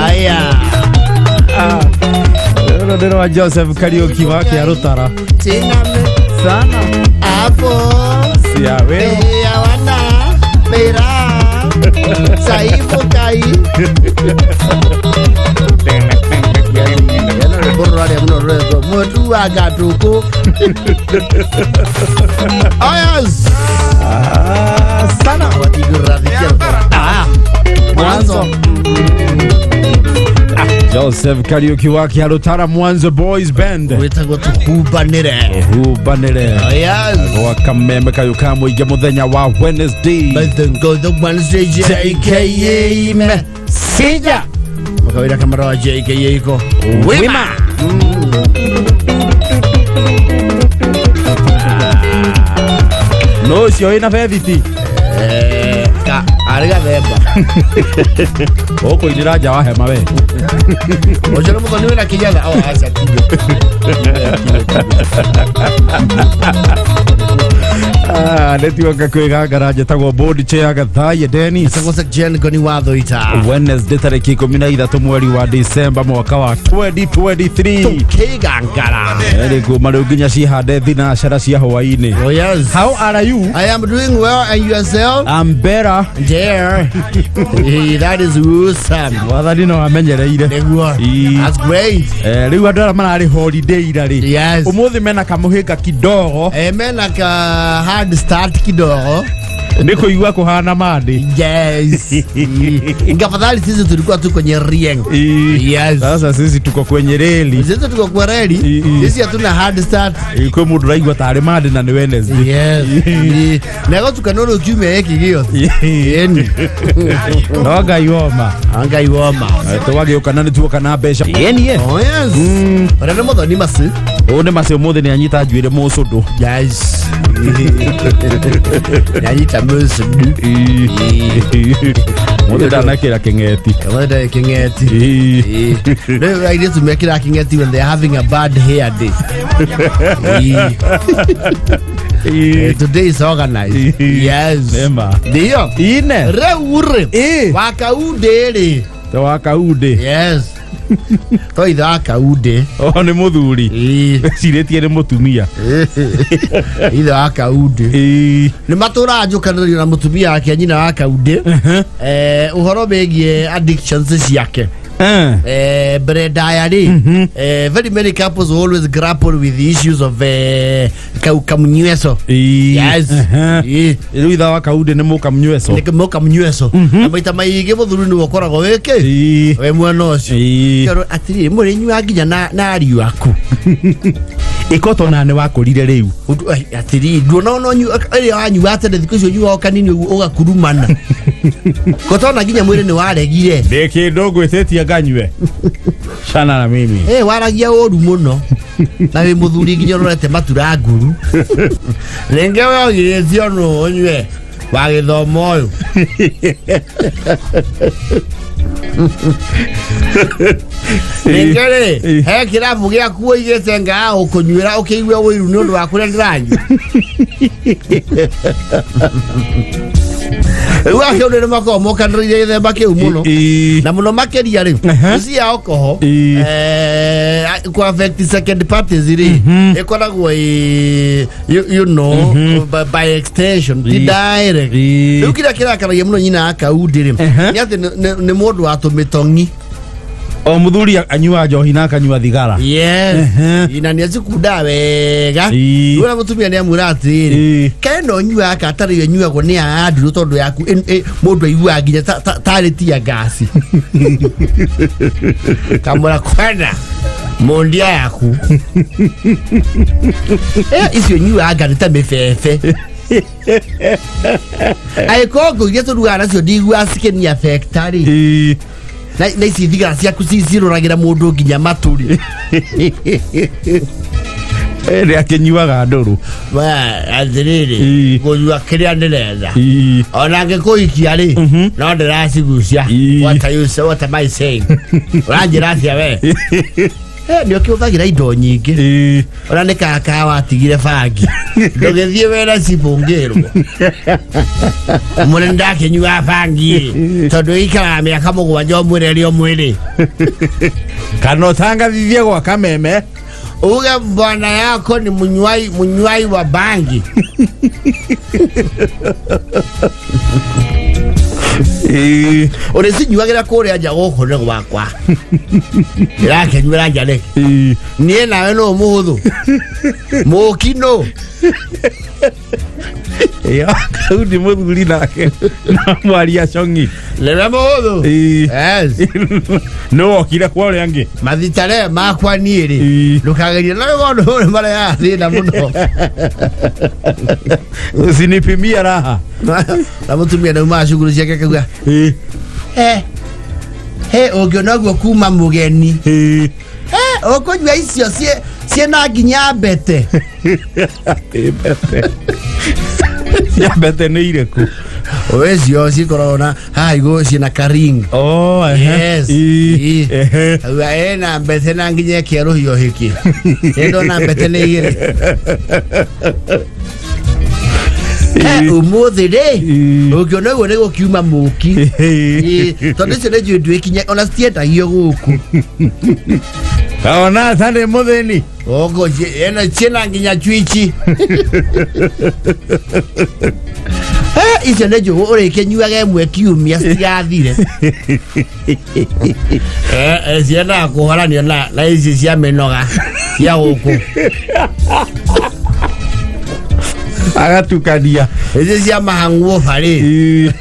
Aya. Rũrũ nĩ rwa Joseph Kariũki wa Kĩarũtara. Tiname Sana. hapo. Cia wĩro. Ya wana mera. Saifu kai. Eno rwĩmbo rũrarĩa mũno rwetwo mũtu wa gatukũ. Ayas. Ah, sana. Ah, mwanzo. Joseph Kariũki wa Kĩarũtara Mwanzo Boys Band. Wĩtagwo tũkumbanĩre. Hubanĩre. Ayas. Gwa kameme kayũ ka mũingĩ mũthenya wa Wednesday. Wednesday JKA me sija. Makawira kamara wa JKA iko. Wima. No ũcio wĩna bethiti. Eh, ka arĩ gathemba. Ũkũinĩra nja wa hema we. Ũcio nĩ mũthoni wĩna kĩnyatha. Oh, aca tigo. Ah, nĩtuoka kwĩgangara njĩtagwo board chair Gathaiya Dennis. Etagwo Jen Ngoni wa Thũita. Wednesday tarĩki 13 mweri wa December mwaka wa 2023. Tũkĩgangara. Eri kuma rĩu nginya cihande thinacara cia hwaĩ-inĩ. Oh yes. How are you? I am doing well and yourself? I'm better. There. Eh, that is awesome. Wathani no amenyereire. Nĩguo. Ii. That's great. Eh, rĩu andũ arĩa mararĩ holiday ira rĩ. Yes. Ũmũthĩ mena kamũhĩnga kidogo Eh, mena ka hard start kidogo. nĩ kũigua kũhana mandĩ. Yes. Ngafadhali sisi tulikuwa tu kwenye rieng. Ii. Yes. Sasa sisi tuko kwenye reli. Sisi tuko kwa reli. Ii. Sisi hatuna hard start. Ii, kwĩ mũndũ ũraigua tarĩ mandĩ na nĩ Wednesday. Yes. Nego tukanoro kiumia gĩkĩ gĩothe. Ĩni. No Ngai woma. Ngai woma. Tũgagĩũka na nĩtuoka na mbeca. Ĩni ye. Oh yes. Ũrĩa nĩ mũthoni maci. Ũyũ nĩ macio ũmũthĩ nĩ anyita njuĩrĩ mũcũndũ. Yes. Nĩanyita mũcũndũ. Mũthĩ ndanekĩra kĩng'eti. Wenda kĩng'eti. Ii. Rĩu airĩtu mekĩraga kĩng'eti when they're having a bad hair day. Ii. Ii. Today is organized. Ii. Yes. Nĩma. Ndio. Ine. Rĩu rĩ. Ii. Wakaundĩ rĩ. Ta wa kaundĩ. Yes. To ithe wa kaundĩ. O nĩ mũthuri. Ii. Cirĩtie nĩ mũtumia. Ithe wa kaundĩ. Ii. Nĩ matũraga njũkanĩrĩrio na mũtumia wake nyina wa kaundĩ. Eh, ũhoro wĩgiĩ addictions ciake. Eh. Eh, mbere ndaya rĩ eh, very many couples always grapple with the issues of eh, kamunyweso. Ii. Yes. Ehe. Ii. Rĩu ithe wa kaundĩ nĩ mũkamnyweco. Nĩ mũkamnyweso na maita maingĩ mũthuri nĩwe ũkoragwo wĩkĩ Ii. we mwena ũcio. Ii. Kĩoro atĩrĩrĩ mũrĩnyua nginya na ariũ aku. Ĩkoto na nĩ wakũrire rĩu. Ũndũ- ai, atĩrĩrĩ nduona ona ĩrĩa wanyua tene thikũ icio ũnyuaga o kanini ũguo ũgakurumana kotona nginya mwĩrĩ nĩ waregire. Ndĩ kĩndũ ngwĩtĩtie nganyue. Cana na mimi. Eh, waragia ũru mũno na wĩ mũthuri nginya ũrorete matura nguru rĩngĩ we ũgirĩtio nũ ũnyue wa gĩthomo ũyũ. Rĩngĩ rĩ he kĩrabu gĩaku ũigĩte ngaa ũkũnyuĩra ũkĩigue ũiru nĩ ũndũ wa kũrĩa ndĩranyua. Rĩu akĩũndũ nĩ makoragwo mokanĩrĩire gĩthemba kĩu mũno. Ii. Na mũno makĩria rĩ Ehe. ici ya alcohol Ii. eh, ku affect second parties rĩ ĩkoragwo ĩ you know by extension ti Ii. direct. Ii. Rĩu kĩrĩa kĩrakaragia mũno nyina wa kaundĩ rĩ Ehe. nĩ atĩ nĩ mũndũ wa tũmĩtong'i. O mũthuri anyua njohi na akanyua thigara. Yes. Ehe. Na nĩ acikundaga wega. Ii. Rĩu mũtumia nĩ amwĩra atĩrĩrĩ Ii. kena ũnyuaga ka tarĩ ĩnyuagwo nĩ andũ tondũ yaku mũndũ aiguaga nginya tarĩ tia ngasi kamũra kwenda mundia yaku. Eh, icio nyuaga nĩ ta mĩbebe angĩkorwo ngũ iria tũrugaga nacio ndiguaga cikĩnia factory. Ii. Na ici thigara ciaku cirũragĩra mũndũ nginya matũrĩ. Nĩ akĩnyuaga ndũrũ. We, atĩrĩrĩ Ii. ngũnyua kĩrĩa ndĩrenda Ii. ona ngĩkũhikia rĩ no ndĩracigucia. Ii. What are you say, what am I saying? Ũranjĩra atĩa we? Nĩ ũkĩhũthagĩra indo nyingĩ. Ĩĩ. Ona nĩ kaka watigire bangi ndũgĩthiĩ wĩra cibũngĩrwo mũrĩ ndakĩnyua bangi tondũ ikaraga mĩaka 7 ũmwĩre rĩ ũmwĩrĩ. Kana ũtangathithie gwa kameme. Uge bwana yako ni munywai, munywai wa bangi. Ĩĩ. Ũrĩcinyuagĩra kũrĩa nja, gũkũ nĩ gwakwa ndĩrakĩnyuĩra nja nĩkĩ? Ĩĩ. Niĩ nawe nũ mũhũthũ mũki nũ? Ĩyo, kau nĩ mũthuri nake na mwaria cong'i. Nĩwe mũhũthũ. Ĩĩ. Yes. Nĩ wokire kwa ũrĩa angĩ. Mathitare makwa niĩ rĩ. Ĩĩ. Ndũkagerie na wĩgondo ũrĩ marehaga thĩna mũno. Usinipimia raha. Na mũtumia naumaga cukuru ciake akauga, Ĩĩ. "He he, ũngĩona ũguo kuma mũgeni." Ĩĩ. "Eh, ũkũnyua icio ciĩna nginya mbete." Atĩ mbete. Cia mbete nĩ irĩkũ? Ũcio cikoragwo na haha igũrũ ciĩna karing. Oh, ehe. Yes. Ĩĩ. Ĩĩ. Ehe. Auga ĩna mbete na nginya ĩkerũhio hĩkĩ ĩndona mbete nĩ igĩrĩ. Eh, ũmũthĩ rĩ, Ĩĩ. ũngĩona ũguo nĩ gũkiuma mũki. Ĩĩ. Ĩĩ, tondũ icio nĩ njũĩ ndwĩkinya ona citiendagio gũkũ. Ona ta nĩ mũthĩni. Gũkũ ĩno ciĩna nginya chwichi. Eh, icio nĩ njũgũ ũrĩkĩnyuaga ĩmwe kiumia citigathire. Eh, eh, ciendaga kũhoranio na ici cia mĩnoga cia gũkũ. Agatukania. Ici cia mahang'uo barĩ. Ĩĩ.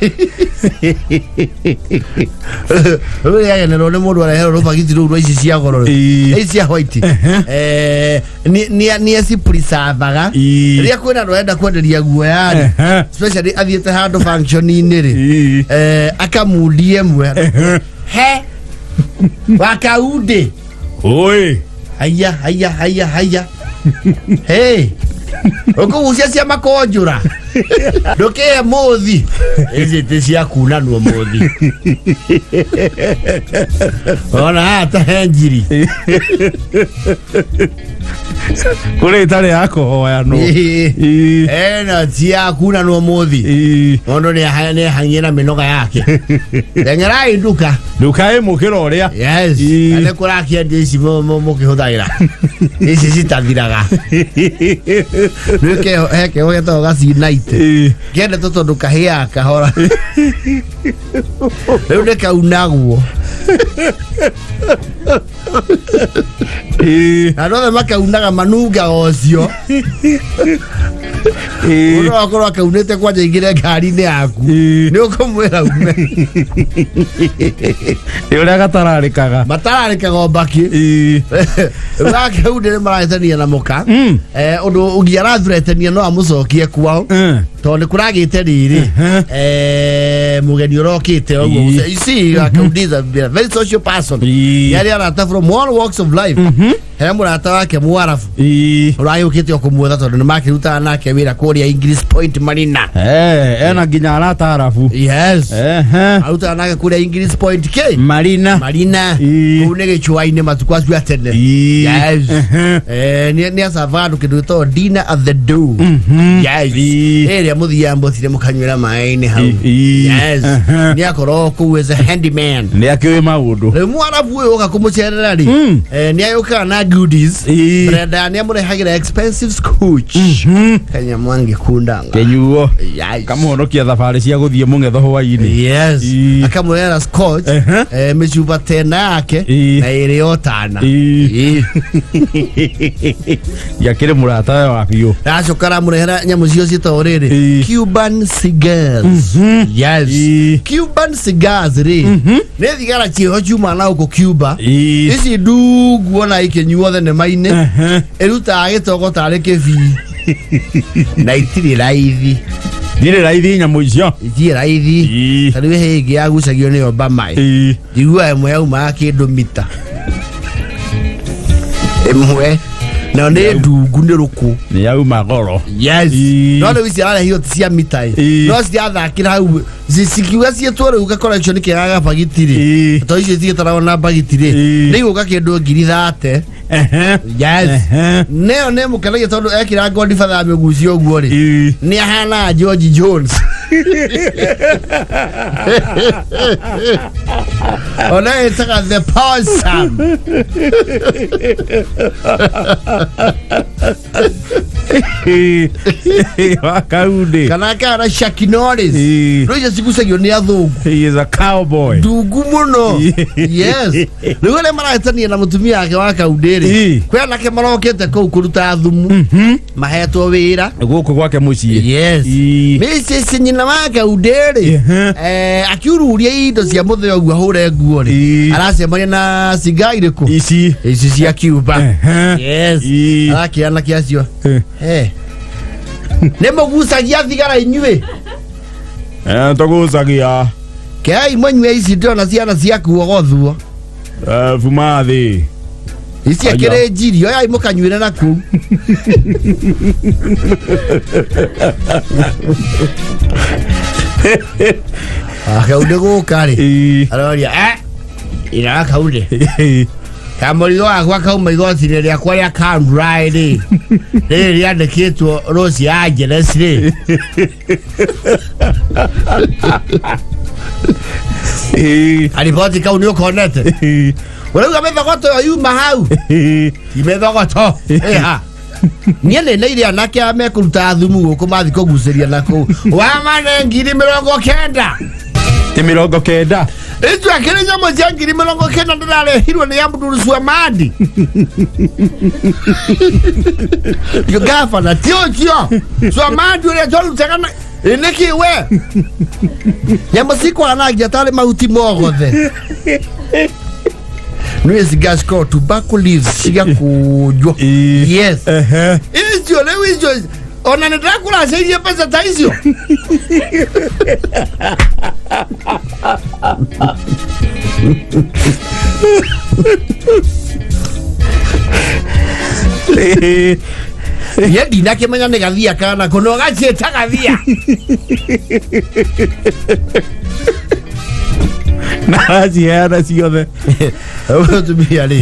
Rĩu rĩagenerwo nĩ mũndũ areherwo rũbagiti rũu rwa ici cia goro rĩ. Ĩĩ. Ici cia white. Eh, nĩ acipreservaga. Ĩĩ. Rĩrĩa kwĩna andũ arenda kwenderia guoya rĩ, Ehe. especially athiĩte handũ function-inĩ rĩ, Ĩĩ. akamundi ĩmwe he wakaundĩ. Oi. Haiya haiya haiya haiya, hey, ũkũgucia cia makonjũra ndũkĩhe mũthi, ici ti cia kunanwo mũthi ona haha ta he njiri. Kũrĩ ĩtarĩ ya kũhoyanwo. Ĩĩ. Ĩĩ. Ĩno ti ya kunanwo mũthi. Ĩĩ. Mũndũ nĩ ahang'ie na mĩnoga yake, teng'erai nduka. Ndũkae mũkĩra ũrĩa. Yes. Ĩĩ. Na nĩ kũrakĩendia ici mũkĩhũthagĩra ici citathiraga. Nĩ he keho getagwo gacinaite. Ĩĩ. Kĩendetwo tondũ kahĩaga kahora, rĩu nĩ kaunagwo. Ĩĩ. Na andũ othe makaunaga manungaga ũcio. Ĩĩ. Mũndũ akorwo akaunĩte kwanja ingĩre ngari-inĩ yaku, Ĩĩ. nĩ ũkũmwĩra ume. Nĩ ũrĩa gatararĩkaga. Matararĩkaga mbaki. Ĩĩ. Gakaunĩ nĩ marahĩtania na mũka. Ũndũ ũngĩ arathuretania no amũcokie kwao tondũ nĩ kũragĩte rĩrĩ, mũgeni ũrokĩte ũguo. Ĩĩ. You see, Gakaũndĩ is a very social person. Ĩĩ. Nĩ arĩ arata from all walks of life. He mũrata wake Mwarabu Ĩĩ. ũragĩũkĩte o kũmuotha tondũ nĩ makĩrutaga nake wĩra kũrĩa English Point Marina. Eh, ena nginya arata arabu. Yes. Ehe. Arutaga nake kũrĩa English Point k Marina. Marina. Ĩĩ. Kũu nĩ gĩcũa-inĩ matukũ acio a tene. Ĩĩ. Yes. Ehe. Nĩ acaba andũ kĩndũ gĩtagwo dinner at the door. Yes. Ĩĩ. Ĩrĩa mũthiaga mbũtire mũkanyuĩra maĩ-inĩ hau. Ĩĩ. Yes. Ehe. Nĩ akorwo kũu as a handyman. Nĩ akĩũĩ maũndũ. Rĩu Mwarabu ũyũ ũka kũmũcerera rĩ, nĩ agĩũkaga na goodies. Ĩĩ. Brenda nĩ amũrehagĩra expensive scotch kanyamũ angĩkundanga. Kĩnyuo. Yes. Kamũhonokia thabarĩ cia gũthiĩ mũng'etho hwainĩ. Yes. Ĩĩ. Akamũrehera scotch. Ehe. Mĩcuba tena yake Ĩĩ. na ĩrĩ o tana. Ĩĩ. Ĩĩ. Yakĩrĩ mũrata we wa biũ. Aracoka aramũrehera nyamũ cio ciĩtagwo rĩrĩ, Ĩĩ. Cuban cigars. Yes. Ĩĩ. Cuban cigars rĩ, nĩ thigara ciĩho ciumaga na gũkũ Cuba. Ĩĩ. Ici ndungu ona ikĩnyuo thenema-inĩ, Ehe. ĩrutaga gĩtogo tarĩ kĩbii na itirĩ raithi. Ndirĩ raithi nyamũ icio. Itirĩ raithi. Ĩĩ. Ta rĩu he ĩngĩ yagucagio nĩyo Obama. Ĩĩ. Njiguaga ĩmwe yaumaga kĩndũ mita ĩmwe. Nayo nĩ ndungu nĩ rũkũ. Nĩ yauma goro. Yes. Ii. No rĩu ici ararehirwo ti cia mita ĩ. Ii. No cirathakĩra hau cikiuga ciĩtwo rĩu ga collection kega ga bagiti rĩ. Ii. To icio cigĩtaragwo na bagiti rĩ. Ii. Nĩ igũka kĩndũ 30,000. Ehe. Yes. Ehe. Nĩyo nĩ mũkenagia tondũ ekĩra Godfather mĩgucio ũguo rĩ. Ii. Nĩ ahana George Jones. Ona ĩtaga the possum. Wakaunde. Kana kana Chuck Norris. Ii. Rĩu icio cigucagio nĩ athũngũ. He is a cowboy. Ndungu mũno. Yes. Rĩu arĩa marahĩtania na mũtumia wake wa kaundĩ rĩ. Ii. Kwĩ anake marokĩte kũu kũruta thumu. Mahetwo wĩra. Gũkũ gwake mũciĩ. Yes. Ii. Mrs. nyina wa kaundĩ rĩ. Ehe. Akiururia indo cia mũthee ũguo ahũre nguo rĩ. Ii. Aracemania na ciga irĩkũ? Ici. Ici cia Cuba. Ehe. Yes. Ii. Arakĩra anake acio. Eh. Eh. Nĩ mũgucagia thigara inyuĩ. Eh, tũgucagia. Kei mũnyue ici ndĩrona ciana cia kuogothwo. Eh, buma thĩ. Ici Aya. akĩrĩ njiri oyai mũkanyuĩre na kũu. Akaunde gũka rĩ. Ii. Aroria eh ira akaunde. Kamũrigo wakwa kauma igoti-inĩ rĩakwa rĩa Cambrai rĩ. Rĩrĩ rĩandĩkĩtwo Los Angeles rĩ. Ii. Kariboti kau nĩ ũkonete. Ii. Ũrauga mĩthogoto ĩyo yuma hau. Ii. Ti mĩthogoto. Ĩha. Niĩ nĩ nĩire anake arĩa mekũruta thumu gũkũ mathiĩ kũgucĩria na kũu. Wamane 90,000. Ti 90. Icio akĩrĩ nyamũ cia 90,000 ndĩrarehirwo nĩ Abdul Swamadi. Gavana ti ũcio. Swamadi ũrĩa twarutaga na Ĩ nĩkĩ we? Nyamũ cikwanangia tarĩ mahuti mogothe. Nĩ cigacikoo tobacco leaves cigakũnjwo. Ii. Yes. Ehe. Icio rĩu icio ona nĩ ndĩrakũracĩirie mbeca ta icio. Ii. Niĩ ndinakĩmenya nĩ gathia kana kũ no gaciĩta gathia. Na aciheana ciothe. Mũtumia rĩ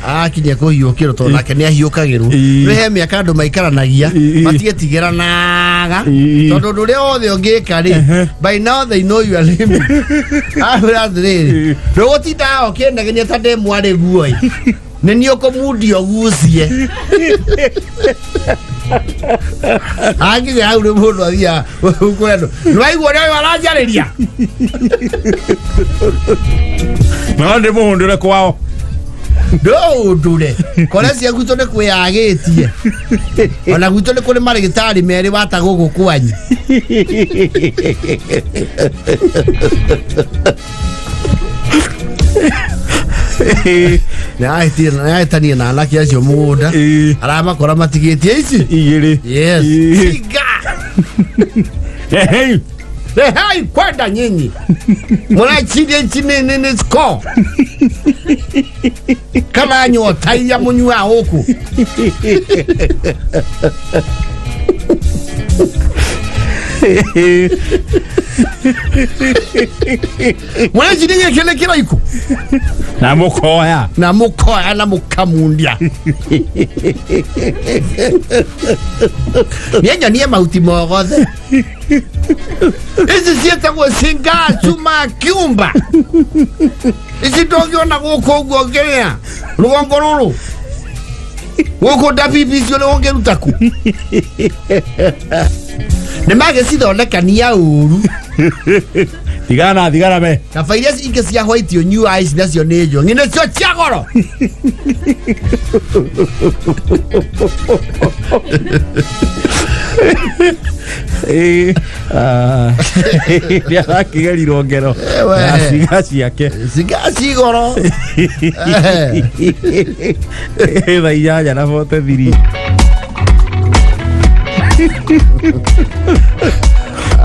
akinya kũhiũkĩrwo tondũ nake nĩ ahiũkagĩrwo. Ii. Rĩ he mĩaka andũ maikaranagia Ii. matigĩtigĩranaga Ii. tondũ ũndũ ũrĩa wothe ũngĩka rĩ Ehe. by now they know your limit. Ahũra atĩrĩrĩ Ii. ndũgũtinda ũkĩndegenia ta ndĩ mwarĩ guo ĩ nĩ niĩ ũkũmundia ũgucie. Akinya hau nĩ mũndũ athiaga kũrĩ andũ nĩwaigua ũrĩa ũyũ aranjarĩria. No ndĩ mũhũndũre kwao. Ndũũndũre kore cia gwitũ nĩ kwĩyagĩtie ona gwitũ nĩ kũrĩ marĩgĩtarĩ merĩ wata gũkũ kwanyu. Nĩahĩtanie na anake acio mũgũnda. Ii. Aramakora matigĩtie ici. Igĩrĩ. Yes. Ii. Tiga. Ehei. Rehai kwenda nyinyi. Mũraciria ici nĩ score. Kana nyota iria mũnyuaga gũkũ. Mũraciria gĩkĩ nĩ kĩraiku. Na mũkoya. Na mũkoya na mũkamundia. Niĩ nyonie mahuti mogothe. Ici ciĩtagwo cinga cuma kiumba. Ici ndũngĩona gũkũ ũguo ngĩrĩa rũgongo rũrũ. Gũkũ ndabibi icio nĩ ũngĩruta kũ? Nĩ magĩcithondekania ũru. Tigana na thigara me. Kaba iria ingĩ cia white ũnyuaga ici nacio nĩ njong'i nĩcio cia goro. Nĩ arakĩgerirwo ngero Ewe. ya ciga ciake. Ciga ci goro. Thaa 8:43.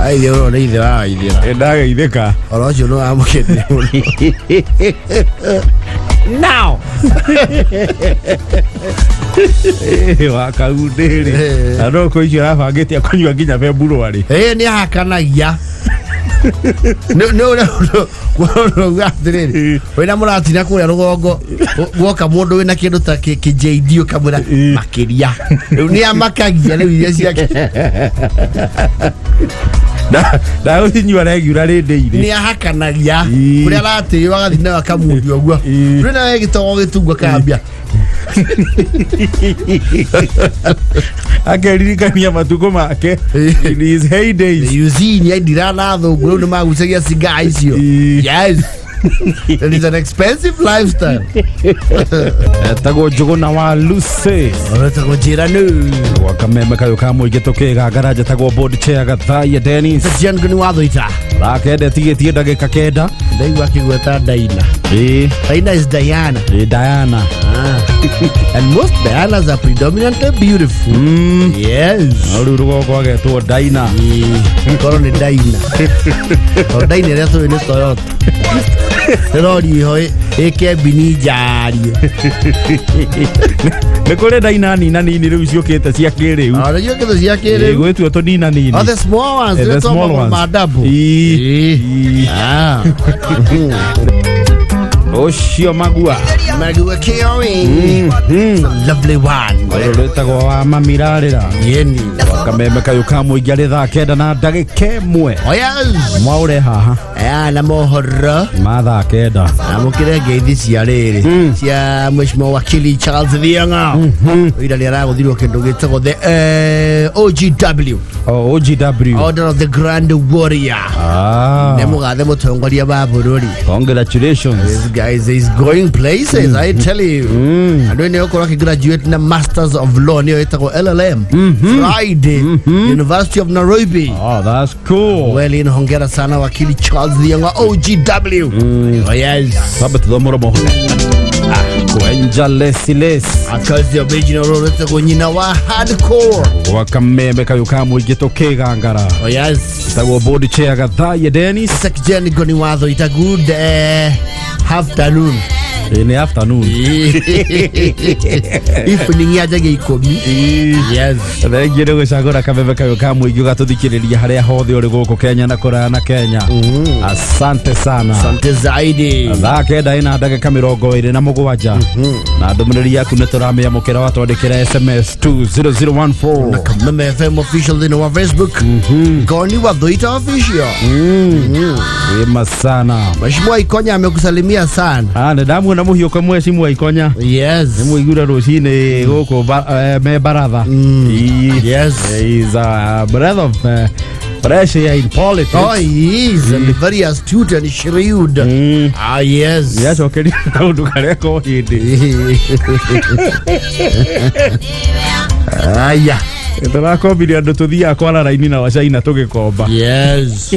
Aithĩ ũyũ nĩ ithe wa Waithĩra. Ndageithĩka. Oro ũcio nĩ wamũkĩtie mũno. Now. Ĩ, wa kaundĩ rĩ. Eh. Na no kũ icio arabangĩte akũnyua nginya February. Ĩ nĩ ahakanagia nĩ ũrĩa ũrauga atĩrĩrĩ wĩna mũratina kũrĩa rũgongo guoka mũndũ wĩna kĩndũ ta kĩ JD ũkamwĩra makĩria rĩu nĩ amakagia rĩu iria ciake. Ndagũcinyua regular rĩndĩ irĩ. Nĩ ahakanagia. Ii. Kũrĩa aratĩo agathiĩ nayo akamundia ũguo. Ii. Rĩu nawe gĩtogo gĩtungu akambia. Akeririkania matukũ make in his heydays. You see, nĩ aindira na thũngũ rĩu nĩ magucagia cigar icio. Ii. Yes, it is an expensive lifestyle. Etagwo Njũgũna wa Lucy. Ũretagwo njĩra nũ. Gwa kameme kayũ ka mũingĩ tũkĩgangara njĩtagwo board chair Gathaiya Dennis. Tiangu nĩ wathoita. Thaa 9 tigĩtie ndagĩka 9. Ndaigua akĩgweta Daina. Ĩ. Daina is Diana. Ĩ, Diana. Ah. And most Dianas are predominantly beautiful. Yes. No rĩu rũgongo agetwo Daina. Ĩĩ, korwo nĩ Daina. Tondũ Daina ĩrĩa tũĩ nĩ Toyota. Rori iho ĩkembini njarie. Nĩ kũrĩ Daina nina nini rĩu ciũkĩte cia kĩrĩu. Ona ciũkĩte cia kĩrĩu. Gwĩtuo tũnina nini. Oh, the small ones. Eh, the small ones. Madabu. Ĩĩ. Ĩĩ. Ĩĩ. Ah. Ũcio magua. Magua Kioi. Lovely one. Ũyũ rwĩtagwo wa mamirarĩra. Yeni. Kameme kayũ ka mũingĩ arĩ thaa 9 na ndagĩka 1. Oh yes. Mwaũre haha. Aya na mohoro. Ma thaa 9. Amũkĩre ngeithi cia rĩrĩ cia Mheshimiwa Wakili Charles Thiong'o ira nĩ aragũthirwo kĩndũ gĩtagwo the OGW. Oh, OGW. Order of the Grand Warrior. Ah. Nĩ mũgathe mũtongoria wa bũrũri. Congratulations. This guy is going places, I tell you. Andũ nĩ ũkorwo akĩgraduate na Masters of Law nĩyo ĩtagwo LLM Friday, University of Nairobi. Oh, that's cool. Well, in hongera sana Wakili Charles Thiong'o OGW. Oh yes. Twambe tũthomũro mohoro. Kwenja lesi lesi. Akazi the original rũrĩtagwo nyina wa hardcore. Gwa kameme kayũ ka mũingĩ tũkĩgangara. Oh yes. Tagwo board chair Gathaiya Dennis. Sekjen Goni Watho ita good afternoon. Ĩ, nĩ afternoon. Evening yanjagia 10. Yes. Thengiũ nĩ gũcagũra kameme kayũ ka mũingĩ ũgatũthikĩrĩria harĩa hothe ũrĩ gũkũ Kenya na kũraya na Kenya. Asante sana. Asante zaidi. Thaa 9 ĩna ndagĩka 27 na ndũmĩrĩri yaku nĩ tũramĩamũkĩra watwandĩkĩra SMS 20014. Kameme FM official thĩinĩ wa Facebook. Goni Watho ita official. Wĩma sana. Mheshimiwa Ikonya amekusalimia sana. Ah, nĩ ndamuona mũhiũko Mheshimiwa Ikonya. Yes. Nĩ mũiguire rũcinĩ gũkũ me baratha. Ii. Yes. He is a breath of fresh air in politics. Oh, he is and very astute and shrewd. Ah, yes. Nĩacokeria kaũndũ karĩa ko hĩndĩ. Aya. Tũrakombire andũ tũthiaga kwara raini na wacaina tũgĩkomba. Yes.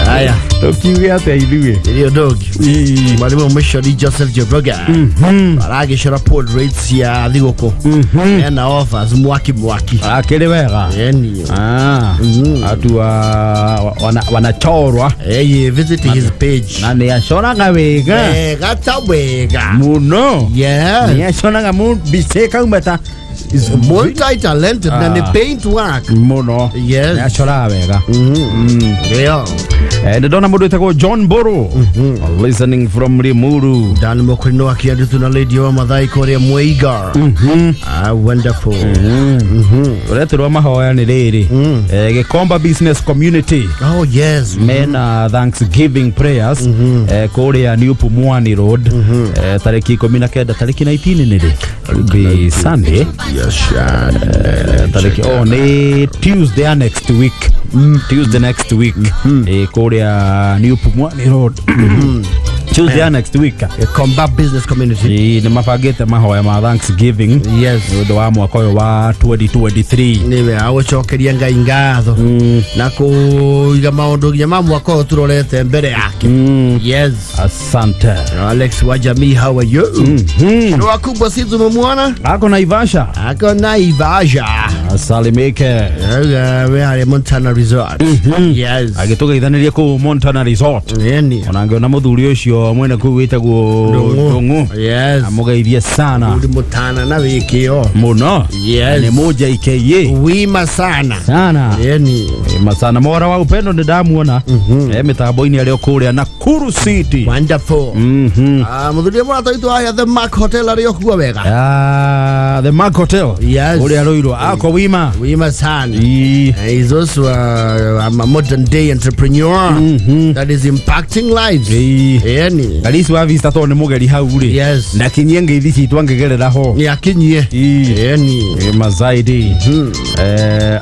Aya. Tũkiuge atĩa ithuĩ? Irio ndogi. Ii. Mwalimu Mishori Joseph Njoroge aragĩcora portraits cia thigũkũ ena offers mwaki mwaki. Akĩrĩ wega. Yani. Ah, watu wanachorwa. Hey, visit his page. Na nĩ acoraga wega. Wega ta wega. Mũno. Yes. Nĩ acoraga mbica ĩkauma ta Multi talented na nĩ Ah. paint work. Mũno. Yes. Nĩ acoraga wega. Yeah. Nĩ ndona mũndũ wĩtagwo John Boro listening from Limuru. Dan Mokrino akianditwo na lady wa Mathai kũrĩa Mweiga. Ah, wonderful. Ũreterwo mahoya nĩ rĩrĩ Gĩkomba business community. Oh yes. Mena thanksgiving prayers kũrĩa New Pumwani Road tarĩki 19 tarĩki 19 nĩ rĩ? Be Sunday. Yes. Tarĩki, oh, nĩ Tuesday ya next week, Tuesday next week, kũrĩa New Pumwani Road, Tuesday ya next week. Gĩkomba business community. Nĩ mabangĩte mahoya ma thanksgiving Yes. nĩ ũndũ wa mwaka ũyũ wa 2023. Nĩwe agũcokeria Ngai ngatho na kũiga maũndũ nginya ma mwaka ũyũ tũrorete mbere yake. Yes. Asante. Alex wa jamii, how are you? Ni wakubwa si tumemwona? Ako Naivasha. Ako Naivasha. Asalimike. We harĩa Montana Resort. Yes. Agĩtũgeithanirie kũu Montana Resort. Yani. Ona ngĩona mũthuri ũcio mwene kũu wĩtagwo Ndũng'ũ. Yes. Amũgeithie sana. Uri mutana na wikio. Mũno. Yes. Nĩ mũnja IKA. Wima sana. Sana. Yani. Masana mora wa upendo nĩ ndamuona. Mĩtambo-inĩ arĩ o kũrĩa Nakuru City. Wonderful. Ah, muthuri mũrata witũ wa The Mark Hotel arĩ o kuo wega. Ah, The Mark Hotel. Yes. Ũrĩa rũirwo ako wima. Wima sana. Ii. He's also a modern day entrepreneur that is impacting lives. Ii. Yani. Kalisi wa Vista tondũ nĩ mũgeri hau rĩ. Yes. Na kinyie ngeithi citũ angĩgerera ho. Ni akinyie. Ii. Yani. Mazaidi.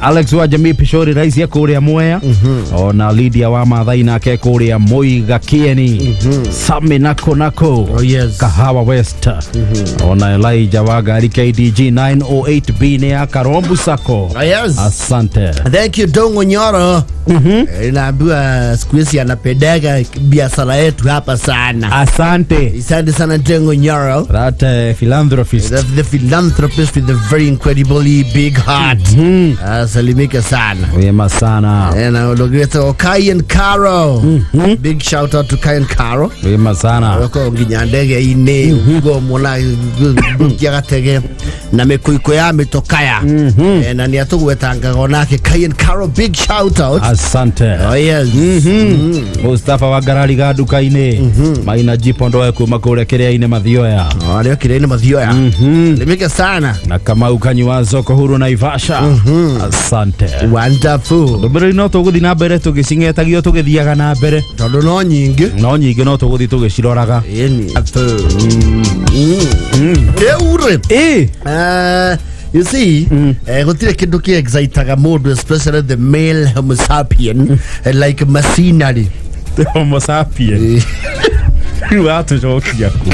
Alex wa Jamii Pishori rais ya kũrĩa Mwea. Ona Lydia wa Mathai nake kũrĩa Muiga Kieni. Sami nako nako. Oh, yes. Kahawa West. Ona Elijah wa ngari KDG 908B nĩ ya Karombu Sacco. Oh, yes. Asante. Thank you Dongo Nyoro. Naambiwa siku hizi anapendaga biashara yetu hapa sana. Asante. Asante sana Dongo Nyoro. That philanthropist. The philanthropist with the very incredibly big heart. Salimika sana. Wema sana. Na ndogete Kai and Caro. Big shout out to Kai and Caro. Wema sana. Wako nginya ndege-inĩ ugo mona kia gatege na mĩkũikũ ya mĩtokaya. Na nĩ atũgwetangaga onake Kai and Caro, big shout out. Asante. Oh yes. Mustafa wa ngarari ga nduka-inĩ Maina Jipo ndoe kuma kũrĩa kĩrĩa-inĩ Mathioya. Arĩa kĩrĩa-inĩ Mathioya. Limike sana. Na Kamau Kanyua soko huru Naivasha. Asante. Wonderful. Ndũmĩrĩri no tũgũthiĩ na mbere tũgĩcing'etagio tũgĩthiaga na mbere. Tondũ no nyingĩ. No nyingĩ no tũgũthiĩ tũgĩciroraga. Ĩni. Rĩu rĩ. Ĩ. You see, gũtirĩ kĩndũ kĩ excitaga mũndũ, especially the male homo sapien, like machinery. Homo sapien. Rĩu watũcokia kũ?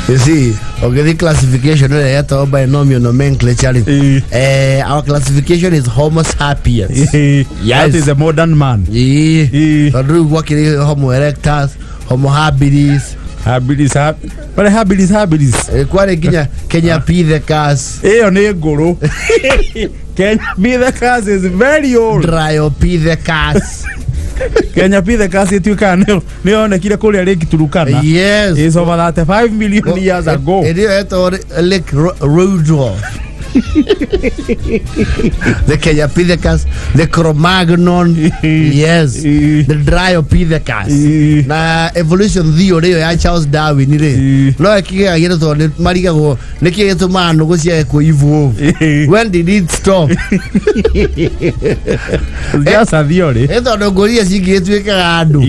You see, ũngĩthiĩ classification ĩrĩa yetagwo binomial nomenclature rĩ, our classification is homo sapiens. Yes. That is a modern man. Ĩĩ. Tondũ rĩu gwakĩrĩ homo erectus, homo habilis. Habilis, pale habilis, habilis. Kwarĩ nginya Kenya Pithecus. Ĩyo nĩ ngũrũ. Kenya Pithecus is very old. Dryopithecus. Kenya Pithecus ĩtuĩkaga nĩ yonekire kũrĩa Lake Turkana. Yes. It's over 35 million years ago. Ĩrĩa yetagwo Lake Rudolph. The Kenya Pithecus, the Cro-Magnon, yes, the Dryopithecus. Na evolution theory ĩyo ya Charles Darwin rĩ, no ĩkĩgeragia tondũ nĩ marigagwo nĩkĩ gĩtũmaga nũgũ ciage kũ evolve. When did it stop? Just a theory. Ĩ tondũ ngũri iria cingĩgĩtuĩkaga andũ.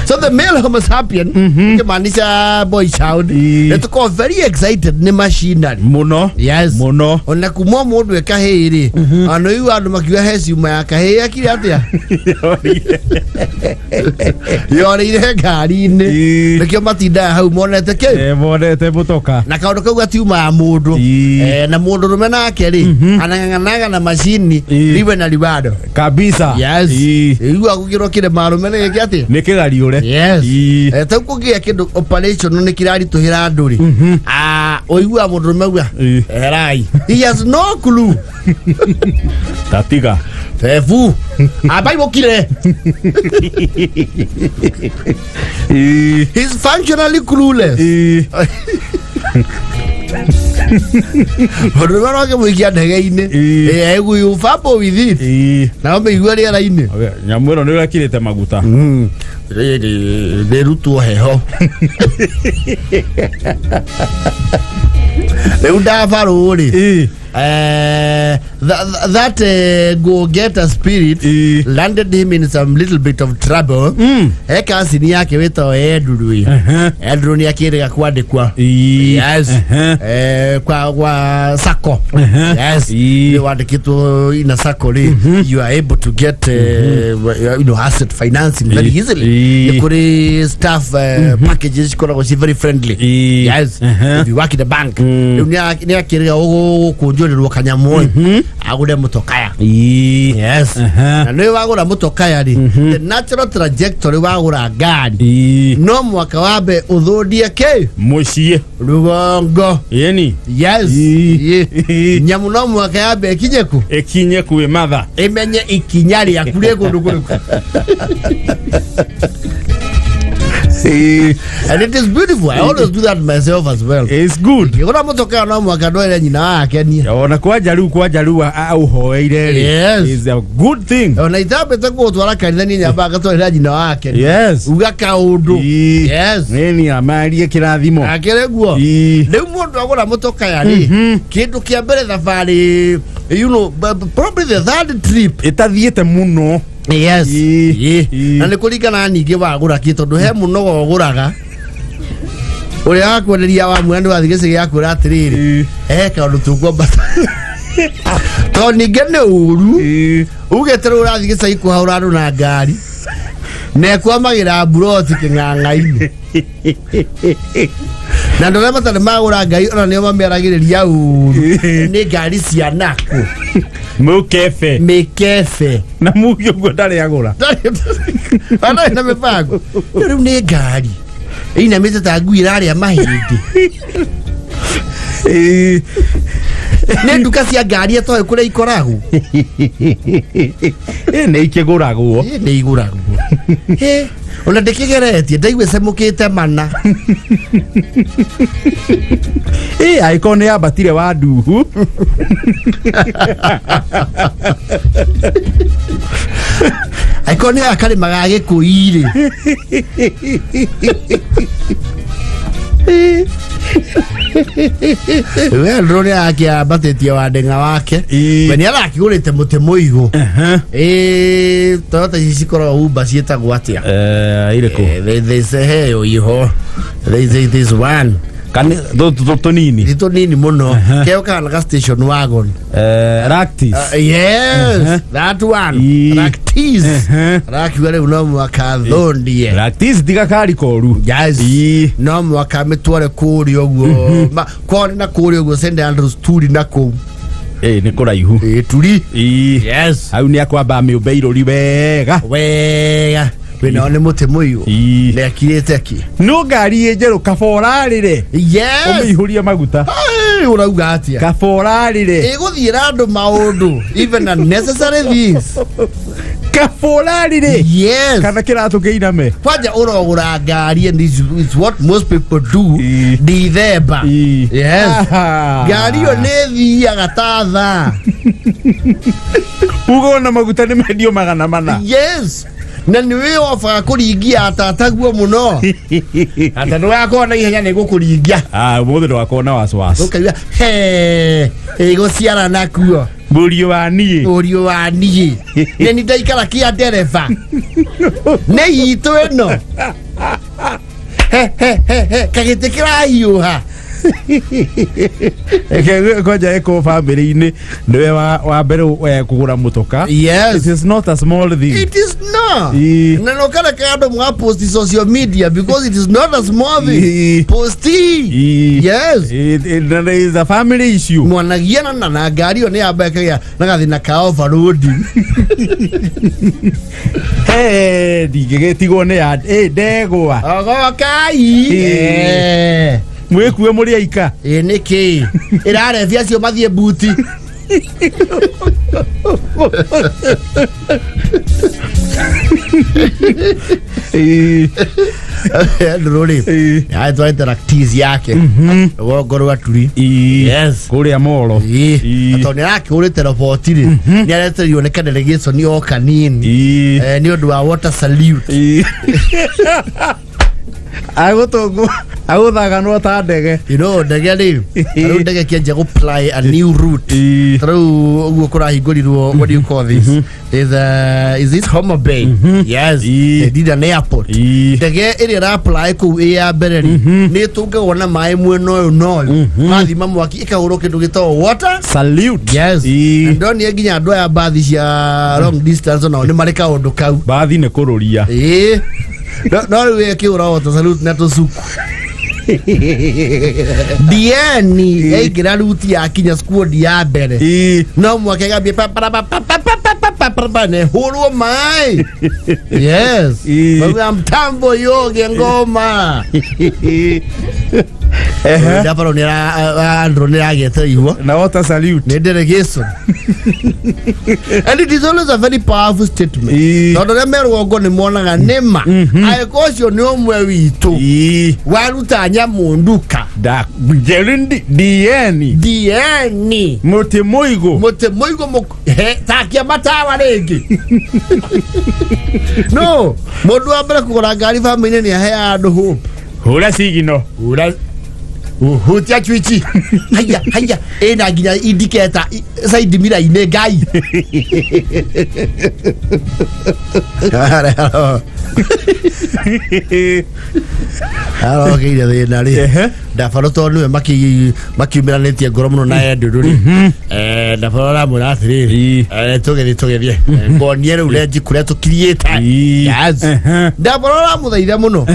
So the male homo sapien, ikimaanisha boy child, nĩ tũkoragwo very excited nĩ machinery. Mũno. Yes. Mũno. Ona kuma mũndũ e kahĩĩ rĩ, ona rĩu andũ makiuga he ciuma ya kahĩĩ akire atĩa yorĩire ngari-inĩ. Nĩkĩo matindaga hau monete kĩ. Monete mũtoka. Na kaũndũ kau gatiumaga mũndũ. Na mũndũ rũme nake rĩ, anang'ang'anaga na macini liwe na liwado. Kabisa. Yes. Igua gũkĩrwo kĩrĩma arũme nĩ gĩkĩ atĩa? Nĩ kĩgariũre. Yes. Tau kũgĩa kĩndũ operation nĩ kĩraritũhĩra andũ rĩ, ah, ũiguaga mũndũ rũme auga, "Erai." He has no clue. Tatiga. Tebu. Abai wokire. He's functionally clueless. Mũndũ ũrĩa ũrakĩmũikia ndege-inĩ. You fumble with it. Na ũmĩigua rĩera-inĩ. Nyamũ ĩno nĩ ũrekĩrĩte maguta. Rĩrĩ rĩrutwo heho. Rĩu ndabarũ rĩ. That go-getter spirit landed him in some little bit of trouble. He cousin yake wĩtagwo Andrew. Andrew nĩ akĩrĩga kwandĩkwa. Yes. Kwa sacco. Yes. Nĩ wandĩkĩtwo ina sacco rĩ, you are able to get asset financing very easily. Nĩ kũrĩ staff packages cikoragwo ci very friendly. Yes. If you work in the bank. Rĩu nĩ akĩrĩga gũkũnjũrĩrwo kanyamũ. Agũre mũtokaya. Ii. Yes. Aha. Na nĩ wagũra mũtokaya rĩ, the natural trajectory, wagũra ngari, Ii. no mwaka wambe ũthũndie kĩ? Mũciĩ. Rũgongo. Ĩni. Yes. Ii. Ii. Nyamũ no mwaka yambe ĩkinye kũ? Ĩkinye kwĩ matha. Ĩmenye ikinya rĩaku rĩ kũndũ kũrĩkũ. And it is beautiful. I always do that myself as well. It's good. Ngĩgũra mũtokaya no mwaka ndwere nyina wakenie. Ona kwanja rĩu, kwanja rĩu aũhoeire rĩ. Yes. Is a good thing. Ona itambĩte kũgũtwara kanitha, niĩ nyambaga ngatwarĩra nyina wake. Yes. Uga kaũndũ. Ii. Yes. Nĩni amarie kĩrathimo. Akĩrĩ guo. Ii. Rĩu mũndũ agũra mũtokaya rĩ, kĩndũ kĩa mbere thabarĩ, probably the third trip Ĩtathiĩte mũno. Yes. Ii. Ii. Ii. Na nĩ kũringana ningĩ wagũra kĩ, tondũ he mũnogo ũgũraga ũrĩa wakwenderia wa muona nĩ wathiĩ gĩcagi gĩa kwĩra atĩrĩrĩ, Ii. he kaũndũ tũkwambata, tondũ ningĩ nĩ ũru. Ii. Ugĩte rĩu ũrathiĩ gĩcagi kũhaũra andũ na ngari na ĩkwamagĩra mburoti kĩng'ang'a-inĩ, na andũ arĩa matarĩ magũra ngari ona nĩo mamĩaragĩrĩria ũru, nĩ ngari cia nakũ? Mũkebe. Mĩkebe. Na mugi ũguo ndarĩ agũra. Anarĩ na mĩbango. Rĩu nĩ ngari ĩinamĩte ta ngui ĩrarĩa mahĩndĩ. Ii. Nĩ nduka cia ngari atoĩ kũrĩa ikoragwo. Ĩ, nĩ ikĩgũragwo. Ĩ, nĩ igũragwo. Ĩ, ona ndĩkĩgeretie ndaigua ĩcemũkĩte mana. Ĩ, angĩkorwo nĩ yambatire wa nduhu. Angĩkorwo nĩ aya karĩma ga gĩkũi-rĩ. We ndũrũ nĩ arakĩambatĩtie wandeng'a wake. Ĩ. We nĩ arakĩgũrĩte mũtĩ mũigũ. Ĩ, Toyota ici cikoragwo umba ciĩtagwo atĩa? Irĩkũ? There's a heo iho. There's one. Kani tũtũ tũnini? Ti tũnini mũno. Keo kana ga station wagon. Ractis. Yes, that one. Ĩ. Ractis. Rakiuga rĩu no mwaka thondie. Ractis tiga kari koru. Yes. Ĩ. No mwaka mĩtware kũrĩa ũguo. Kwao nĩ na kũrĩa ũguo St Andrews turi na kũu. Ĩ, nĩ kũraihu. Ĩ, turi. Ĩ. Yes. Hau nĩ akwamba mĩũmbe irũri wega. Wega. Wĩnao nĩ mũtĩ mũigũ. Ĩ. Na ekirĩte ki. No ngari ĩ njerũ kaba ũrarĩre. Yes. Ũmĩihũrie maguta. Ai, ũrauga atĩa? Kaba ũrarĩre. Ĩgũthiĩra andũ maũndũ, even unnecessary things. Kaba ũrarĩre. Yes. Kana kĩratũ kĩiname. Kwanja ũrogũra ngari, and it's what most people do. Ĩ. Ndithemba. Ĩ. Yes. Aha. Ngari ĩyo nĩ thiaga ta thaa. Uga ona maguta nĩ mendio 400. Yes, na nĩ wĩobaga kũringia atataguo mũno ata ndũgakorwo na ihenya nĩ gũkũringia. Ah, ũmũthĩ ndwakorwo na wasiwasi. Ũkaigua he ĩgũciara nakuo. Mũriũ wa niĩ. Ũriũ wa niĩ nĩ ni ndaikara kĩa ndereba nĩ itũ ĩno. He he he he kagĩtĩ kĩrahiũha. Eke kwanja ĩko bamĩrĩ-inĩ nĩwe wa mbere kũgũra mũtoka. Yes. It is not a small thing. It is not. Ĩ. Na no kana kando mwa post social media because it is not a small thing. Ĩ. Posti. Ĩ. Yes. It is a family issue. Mwanagiana na ngari ĩyo nĩ yamba ĩkagĩa na gathĩna ka overload. Hey, ndingĩgĩtigwo nĩ ya ĩ ndegwa. Ogokai. Ĩ. Eh. Mwĩkue mũrĩ aika. Ĩ nĩkĩ? Ĩrarebia acio mathiĩ buti. Ĩ. Andũ rĩ. Ĩ. Atwarĩte Ractis yake. Rũgongo rwa Turi. Ĩ. Yes. Kũrĩa moro. Ĩ. Ĩ. Tondũ nĩ arakĩhũrĩte roboti rĩ, nĩ aretereirwo nĩ kadelegation o kanini. Ĩ. Nĩ ũndũ wa water salute. Ĩ. Agũtũngwo agũthaganwo ta ndege. Ndege rĩ, rĩu ndege kĩanjia gũ ply a new route. Ĩ. Ta rĩu ũguo kũrahingũrirwo, what do you call this, is this Homa Bay? Yes. Ĩ. They did an airport. Ĩ. Ndege ĩrĩa ĩraply kũu ĩ ya mbere rĩ, nĩ ĩtũngagwo na maĩ mwena ũyũ na ũyũ, mathima mwaki ĩkahũrwo kĩndũ gĩtagwo water Salute. Yes. Ĩ. Na ndonire nginya andũ aya mbathi cia long distance onao nĩ marĩ kaũndũ kau. Bathi nĩ kũrũria. Ĩĩ. No rĩu ĩkĩhũra water salute na tũcuku. Dieni yaingĩra ruti yakinya squad ya mbere no mwaka ĩgambia pa pa pa pa pa pa pa pa pa pa pa ne hũrwo maĩ. Yes. Bauga mtambo yoge ngoma. Ndaparo nĩ Andrew nĩ aragĩte igua. Na water salute. Nĩ delegation. And it is always a very powerful statement. Tondũ arĩa me rũgongo nĩ monaga nĩ ma. Angĩkorwo ũcio nĩ ũmwe witũ waruta nyamũ nduka. Da Jerundi dieni. Dieni. Mũtĩ mũigũ. Mũtĩ mũigũ takia matawa rĩngĩ. No, mũndũ wa mbere kũgũra ngari bamĩrĩ nĩ aheaga andũ hope. Hũra sigino. Hũra hutia chwichi. Haya haya ĩna nginya indicator side mirror-inĩ ngai. Arokeire thĩna rĩ. Ndabaro tondũ nĩwe makiumĩranĩtie ngoro mũno na Andrew rĩ. Ndabaro aramwĩra atĩrĩrĩ, tũgĩthiĩ tũgĩthiĩ. Ngonie rĩu renji kũrĩa tũkiriĩte. Yes. Ndabaro aramũthaitha mũno.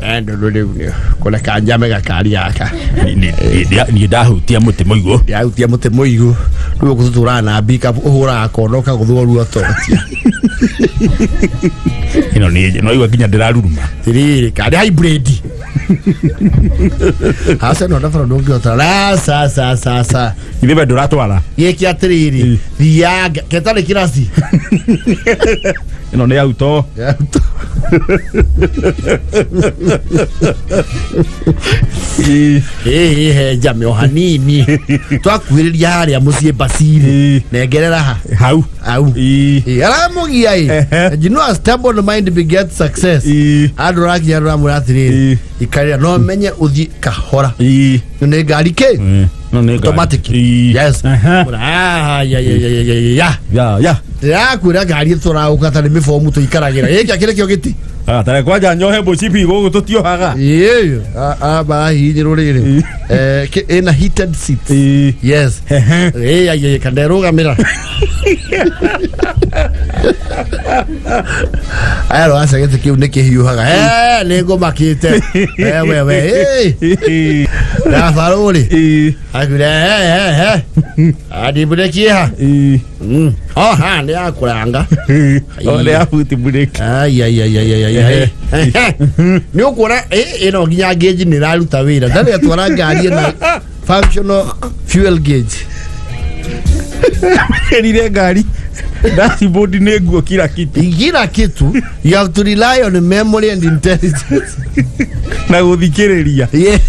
Andrew rĩu nĩ kũreka njame gakari gaka. Niĩ ndahutia mũtĩ mũigũ. Ndahutia mũtĩ mũigũ. Rĩu ũgũtũtũraga na mbika ũhũraga kona ũkagũthwo ruototia. Ĩno nĩ no igua nginya ndĩraruruma. Tiriri kari hybrid. Hasa no ndabara ndũngĩhota. La sa sa sa sa. Ithe we ndũratwara. Gĩkĩ atĩrĩrĩ, thianga ketarĩ kĩraci. Ĩno nĩ auto. Ĩĩ he njame o hanini. Twakuhĩrĩria harĩa mũciĩ mbacirĩ. Nengerera ha. Hau. Au. Aramũgia ĩ. And you know a stubborn mind begets success. Andũ rakinya ramwĩra atĩrĩrĩ, ikarĩra no menye ũthiĩ kahora. Nĩ ngari kĩ? Automatic. Yes. Ah, ya ya ya ya ya. Ya ya. Ndĩrakwĩra ngari tũraũka ta nĩ mĩbomu tũikaragĩra. Gĩkĩ akĩrĩ kĩo gĩti. Ah, tare kwanja nyohe mũcibi gũkũ tũtiohaga. Ĩĩ, barahihinyĩrwo rĩrĩ. Ĩna heated seats. Yes. Ĩĩ, ai kanderũgamĩra. Aya aca gĩtĩ kĩu nĩ kĩhiũhaga. Nĩ ngũmakĩte. We we. Ndabarũ rĩ. Akuire he. Andimburekie ha. Oh ha nĩ yakũranga. Nĩ yabuti mbureki. Ai ai ai ai ai ai. Nĩ ũkuona ĩno nginya gauge nĩ ĩraruta wĩra. Ndarĩ atwara ngari ĩna functional fuel gauge. Erire ngari dashboard nĩ nguo kila kitu. Kila kitu you have to rely on memory and intelligence. Na gũthikĩrĩria. Yes.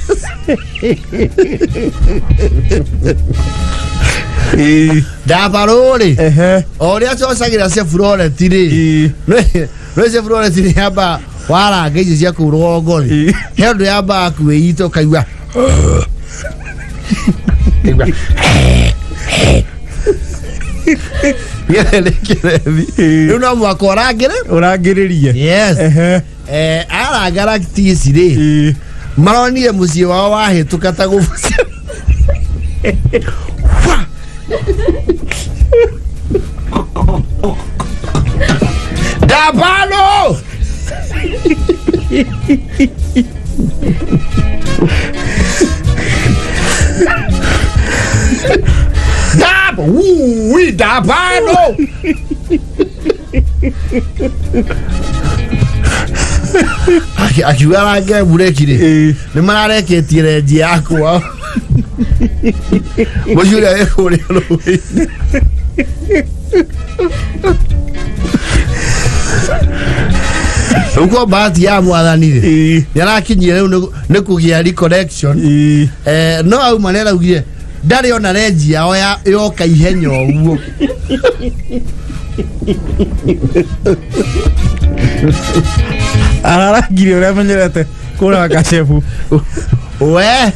Ndabarũ rĩ o ũrĩa cocagĩra Chevrolet rĩ nĩ Chevrolet nĩ yamba waranga icio cia kũu rũgongo rĩ he ũndũ yambaga kwĩita ũkaigua gĩkĩ nĩ kĩrethi rĩu no mũhaka ũrangĩre Ũrangĩrĩrie. Yes. Aranga rakiti ici rĩ maronire mũciĩ wao wahĩtũka ta gũbucia. Ndabano! Dab! Ui, Dabano! Akiuga arange mbureki rĩ nĩ marareketie renji yakwa mũciĩ ũrĩa wĩ kũrĩa rũĩ-inĩ. Rĩu kwa bahati ya mwathani rĩ nĩ arakinyire rĩu nĩ kũgĩa reconnection. No auma nĩ araugire ndarĩ ona renji yao yoka ihenya ũguo. Ararangire ũrĩa amenyerete kũranga cebu. We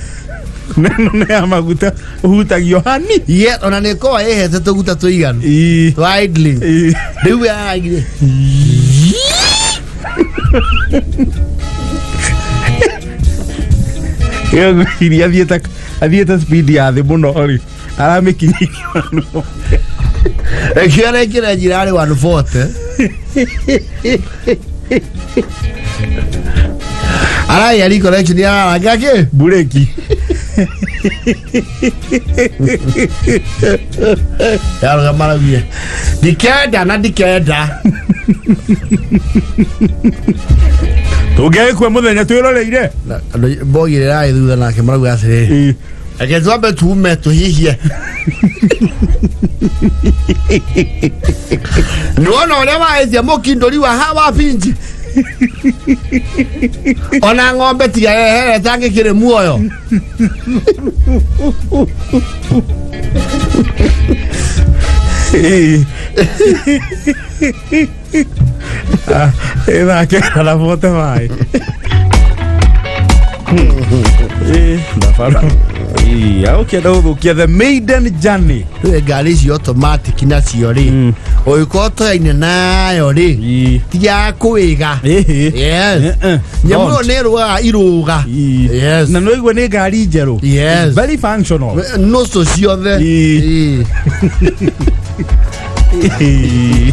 Neno nĩ ya maguta ũhutagio hani. Ye ona nĩ korwo ĩhete tũguta tũiganu twa idling. Rĩu arangire Ngwĩciria athiĩte speed ya thĩ mũno rĩ aramĩkinyĩria. Ĩkĩo arekĩra njĩra arĩ 140. Araiya recollection yararanga kĩ? Bureki. Yarũgama maraugire ndikenda na ndikenda. Tũngĩagĩkua mũthenya twĩroreire. Na andũ mbogi ĩrĩa ĩrarĩ thutha nake marauga atĩrĩrĩ, reke twambe tume tũhihie. Nĩwona ũrĩa waĩtie mũkindũri wa hawa binji ona ng'ombe tiga yehere tangĩkĩrĩ muoyo. Ĩthake na bote maĩ. Ndabaro. Ũkĩenda gũthũkia the maiden journey. Rĩu ngari icio automatic nacio rĩ, ũgĩkorwo toyaine nayo rĩ, ti ya kwĩga. Ĩhĩ. Yes. Eh, eh. Nyamũ ĩyo Don't. nĩ ĩrũgaga irũga. Yes. Na nĩ ũigua nĩ ngari njerũ. Yes. Very functional. Nũcũ ciothe. Ii. Ii.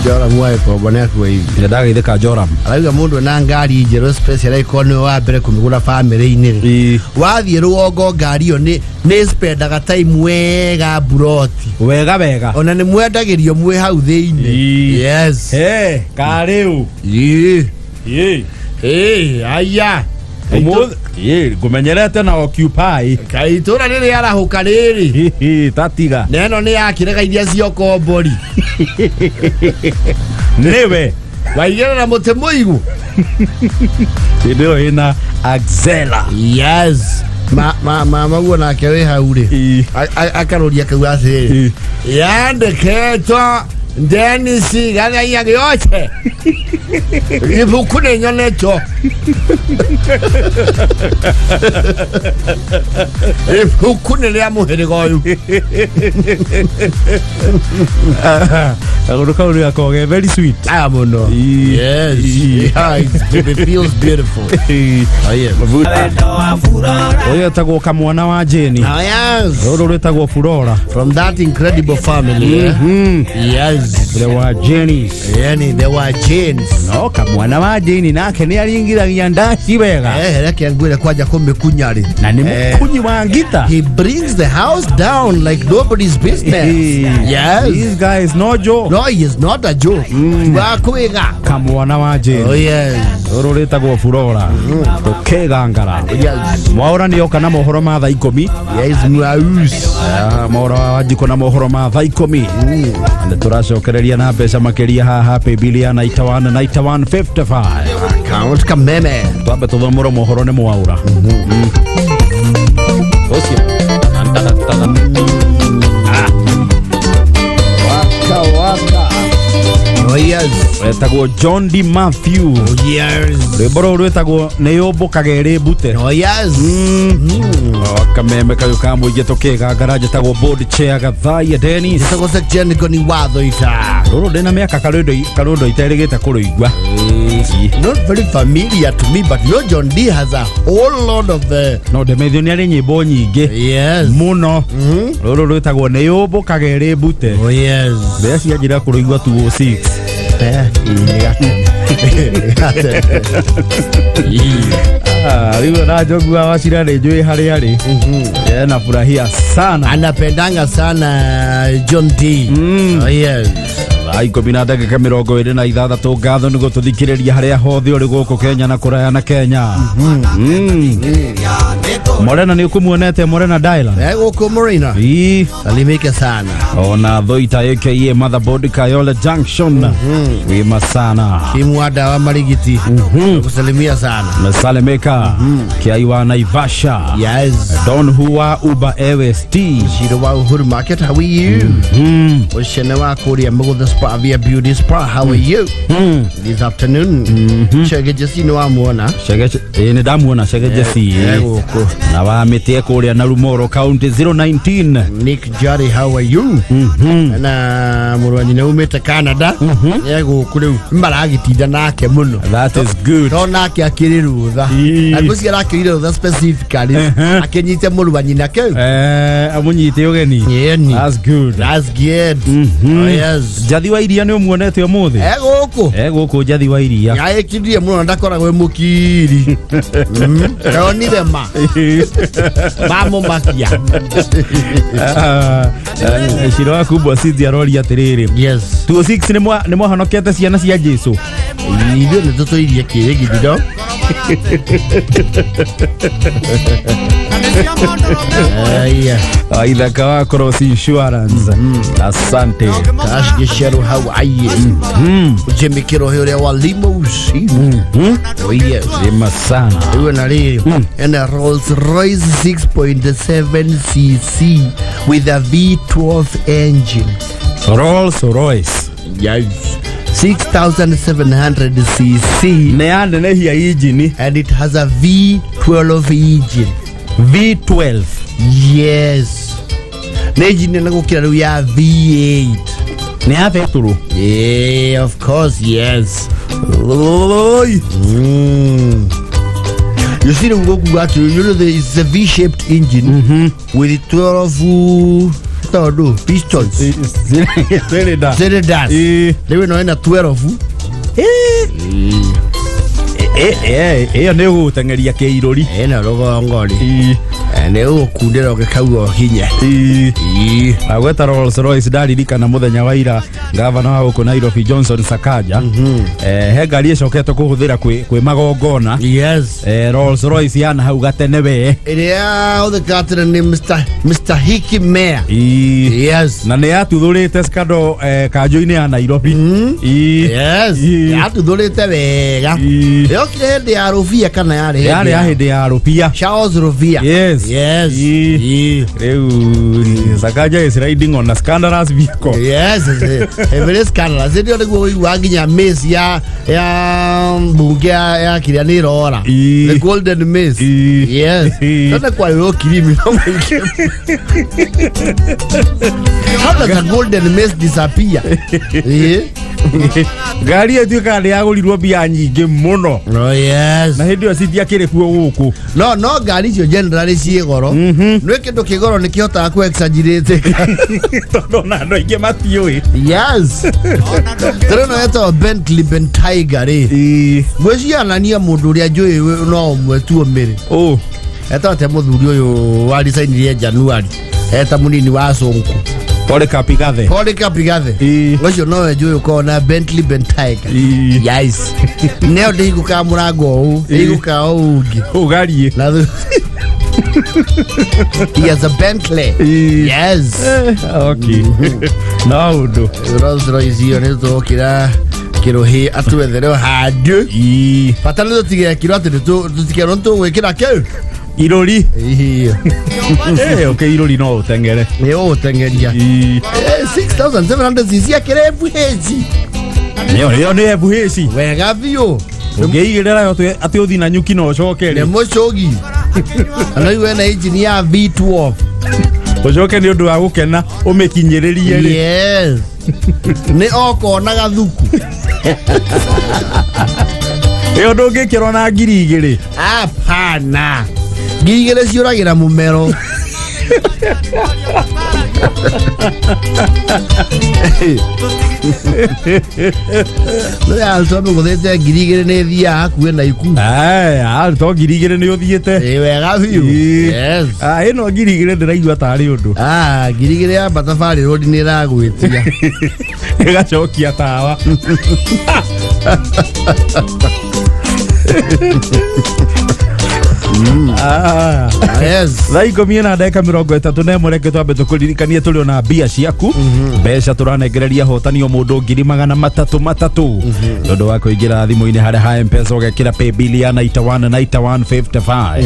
Joram waĩkomba nĩ akua ivi. Ndagĩthĩka Joram. Arauga mũndũ na ngari njerũ special angĩkorwo nĩwe wa mbere kũmĩgũra bamĩrĩ-inĩ rĩ, wathiĩ rũgongo ngari ĩyo nĩ spendaga time wega mburoti. Wega wega. Ona nĩ mwendagĩrio mwĩ hau thĩinĩ. Ii. Yes. Hey, karĩu. Ii. Ĩ. Ĩ, aya. Ũmũthĩ ĩ ngũmenyerete na occupy. Kaĩ itũra rĩrĩ arahũka rĩrĩ. Hihi, tatiga. Na ĩno nĩ yakĩrega iria cia ũkombori. Nĩwe. Waigĩrĩra mũtĩ mũigũ. Hĩndĩ ĩyo ĩna Axela. Yes. Ma ma mama guo nake wĩ hau rĩ. Ĩ. Akaroria kau atĩrĩrĩ. Ĩ. Yandĩkĩtwo Dennis Gathaia gĩothe. Ibuku nĩ nyonetwo. Ibuku nĩ rĩa mũhĩrĩga ũyũ. Kaũndũ kau nĩ gakoragwo ke very sweet. Aya mũno. Ĩ. Yes. Ĩ. Yeah, it feels beautiful. Oh, yeah. Ũyũ etagwo kamwana wa Jane. Oh, yes. Rũrũ rwĩtagwo Furora. From that incredible family. Eh? Yes. There were Janes. Yani, there were chains. No kamwana wa Jane nake nĩ aringithagia ndaci wega. Eh, reke ngwire kwanja kũmĩkunya rĩ. Na nĩ Eh, mũkunyi wa ngita. He brings the house down like nobody's business. Yes. This guy is no joke. No, he is not a joke. Wakwĩga. Kamwana wa Jane. Oh, yes. Rũrũ rwĩtagwo Furora. Tũkĩgangara. Yes. Mwaũra nĩ oka na mohoro ma thaa ikũmi. Yes, Mwaus. Ah, mohoro wa Wanjikũ na mohoro ma thaa ikũmi. Na nĩ tũracokereria na mbeca makĩria haha paybill ya 91 91 55. Count Kameme. Twambe tũthomũrwo mohoro nĩ Mwaũra. Ũcio. Waka waka. Oh, yes. Wetagwo John D. Matthew. Oh, yes. Rwĩmbo rũrũ rwĩtagwo nĩ yũmbũkaga ĩrĩ mbute. Oh, yes. O, kameme kayũ ka mũingĩ tũkĩgangara njĩtagwo board chair Gathaia Dennis. Gĩtagwo section nĩko ni watho ita. Rũrũ ndĩna mĩaka karũndo iterĩgĩte kũrũigua. Not very familiar to me, but no, John D has a whole lot of the. No ndemethio nĩ arĩ nyĩmbo nyingĩ Yes. mũno. Rũrũ rwĩtagwo nĩ yũmbũkaga ĩrĩ mbute. Oh, yes. Mbeca cianjĩra kũrũigua 206. Eh, nĩ gatene. Ah, rĩu na Njogu wa Wachira nĩ njũĩ harĩa arĩ. Yeye nafurahia sana. Anapendanga sana John D. Oh, yes. Thaa ikũmi na ndagĩka mĩrongo ĩrĩ na ithathatũ ngatho nĩ gũtũthikĩrĩria harĩa hothe ũrĩ gũkũ Kenya na kũraya na Kenya. Morena nĩ ũkũmuonete Morena Dylan. Eh, gũkũ Morena. Ii, Salimike sana. ona Thoita aka Motherboard Kayole Junction. Wima sana. Kimwada wa Marigiti. Kusalimia sana. Mesalimika. Kiai wa Naivasha. Yes. Don Hua Uber Airways T. Shiro wa Uhuru Market, how are you? Ushene wa Kuria Mugutha Spa via Beauty Spa, how are you? This afternoon. Chege Jesse no amuona. Chege ĩ nĩ ndamuona Chege Jesse. Eh, gũkũ. Na wa mĩtĩ kũrĩa na Rumoro County 019. Nick Jari, how are you? Na mũrũ wa nyina umĩte Canada. E gũkũ rĩu maragĩtinda nake mũno. That is good. No nake akĩrĩ rũtha. Ii. Na ngwĩciria arakĩrire rũtha specifically akĩnyite mũrũ wa nyina kĩu. Eh, amunyite ũgeni. Yeni. That's good. That's good. Oh, yes. Njathi wa Njathi wa Iria nĩ ũmuonete ũmũthĩ? E gũkũ. E gũkũ Njathi wa Iria. Yaĩkirie mũno na ndakoragwo ĩ mũkiri. Onire ma mamũmakia. Ah, Cira wa Kubwa City aroria atĩrĩrĩ, Yes. 26 nĩ mwahonokete ciana cia Jesu? Ithuĩ nĩ tũtũirie kĩrĩgithiro. Aya. Ithaka wa Cross Insurance, asante. Kashgĩcerwo hau aiye Jimmy Kĩrohe ũrĩa wa limousine. Oh yes. Jema sana. Rĩu na rĩrĩ ena Rolls Royce 6.7 cc with a V12 engine. Rolls Royce. Yes. 6700 cc Nĩ yanenehia injini. And it has a V12 engine. V12. Yes. Nĩ engine nene gũkĩra rĩu ya V8. Nĩ ya betũrũ? Yeah, of course, yes. Oi. You see the gũkuga atĩ you know there is a V-shaped engine with 12 tondũ pistons. Cylinder. Cylinders. Ĩĩ. Rĩu ĩno ĩna 12. Ĩyo nĩ ũgũteng'eria kĩirũri. Ĩno rũgongo rĩ nĩ ũgũkundĩra ũgĩkauga ũkinye. Ĩĩ. Agweta Rolls Royce ndaririkana mũthenya wa ira gavana wa gũkũ Nairobi Johnson Sakaja, he ngari ĩcokete kũhũthĩra kwĩ magongona. Rolls Royce yana hau gatene we. Ĩrĩa hũthĩkaga tene nĩ Mr. Hiki Mayor. Na nĩ yatuthũrĩte scandal kanjũ-inĩ ya Nairobi. Yatuthũrĩte wega. Yokire hĩndĩ ya Rũbia kana yarĩ hĩndĩ Yarĩ ya hĩndĩ ya Rũpia. Charles Rũbia. Rĩu Sakaja is riding on a scandalous vehicle. Yes, a very scandalous. Ndio nĩguo ũiguaga nginya mace ya mbunge ya kĩrĩa nĩ ĩrora. The golden mace. Tena kwa kirimi no mũingĩ. How does a golden mace disappear? Ngari ĩyo ĩtuĩkaga nĩ yagũrirwo mbia nyingĩ mũno. Oh yes. Na hĩndĩ ĩyo citiakĩrĩ kuo gũkũ. No ngari icio generally ciĩ goro. Nĩ kĩndũ kĩ goro nĩ kĩhotaga ku exaggerate. Tondũ ona andũ aingĩ matiũĩ. Yes. Tũrĩ no etagwo Bentley Bentayga rĩ. Ngwĩciria mũndũ ũrĩa njũĩ no ũmwe tu ũmĩrĩ. Oh. Etagwo atĩa mũthuri ũyũ wa resignirie January eta mũnini wa Sonko? Polycarp Igathe. Polycarp Igathe. Ũcio nowe njũĩ ũkoragwo na Bentley Bentayga. Yes. Neo ndĩhingũkaga mũrango ũũ, ĩhingũkaga ũũ ũngĩ. Ũgariĩ. Na he has a Bentley. Yes. Okay. No ũndũ. Rolls Royce iyo nĩ tũkĩra kĩrũhĩ atwethere handũ. Bata nĩ tũtigekirwo atĩ tũtikerwo nĩ tũgwĩkĩra kĩu. Irũri. Ĩĩ. Okay, irũri no ũteng'ere. Nĩ ũgũteng'eria. 6700 cc akĩrĩ FH. Ĩyo nĩ FH. Wega biũ. Ũngĩigĩrĩra yo atĩ ũthiĩ na nyuki na ũcoke Nĩ rĩ. mũcũgi. Na rĩu ena engine ya V12. Ũcoke nĩ ũndũ wa gũkena ũmĩkinyĩrĩrie rĩ. Yes. Nĩ okona gathuku. Ĩyo ndũngĩkĩrwo na 2000. Hapana. 2000 ciũragĩra mũmero. No ya Alto amĩgũthĩte 2000 nĩ ĩthiaga hakuhĩ na iku. Aya, to 2000 nĩ ũthiĩte. Ĩ wega biũ. Yes. Ah, ĩno 2000 ndĩraigua tarĩ ũndũ. Ah, 2000 ya Batafari Road nĩ ĩragwĩtia. Ĩgacokia tawa. Ah. Yes. Thaa 11:31, reke twambe tũkũririkanie tũrĩ ona mbia ciaku, mbeca tũranengereria hotani o mũndũ 300,000 300 nĩ ũndũ wa kũingĩra thimũ-inĩ harĩa ha Mpesa ũgekĩra paybill ya 91 91 55,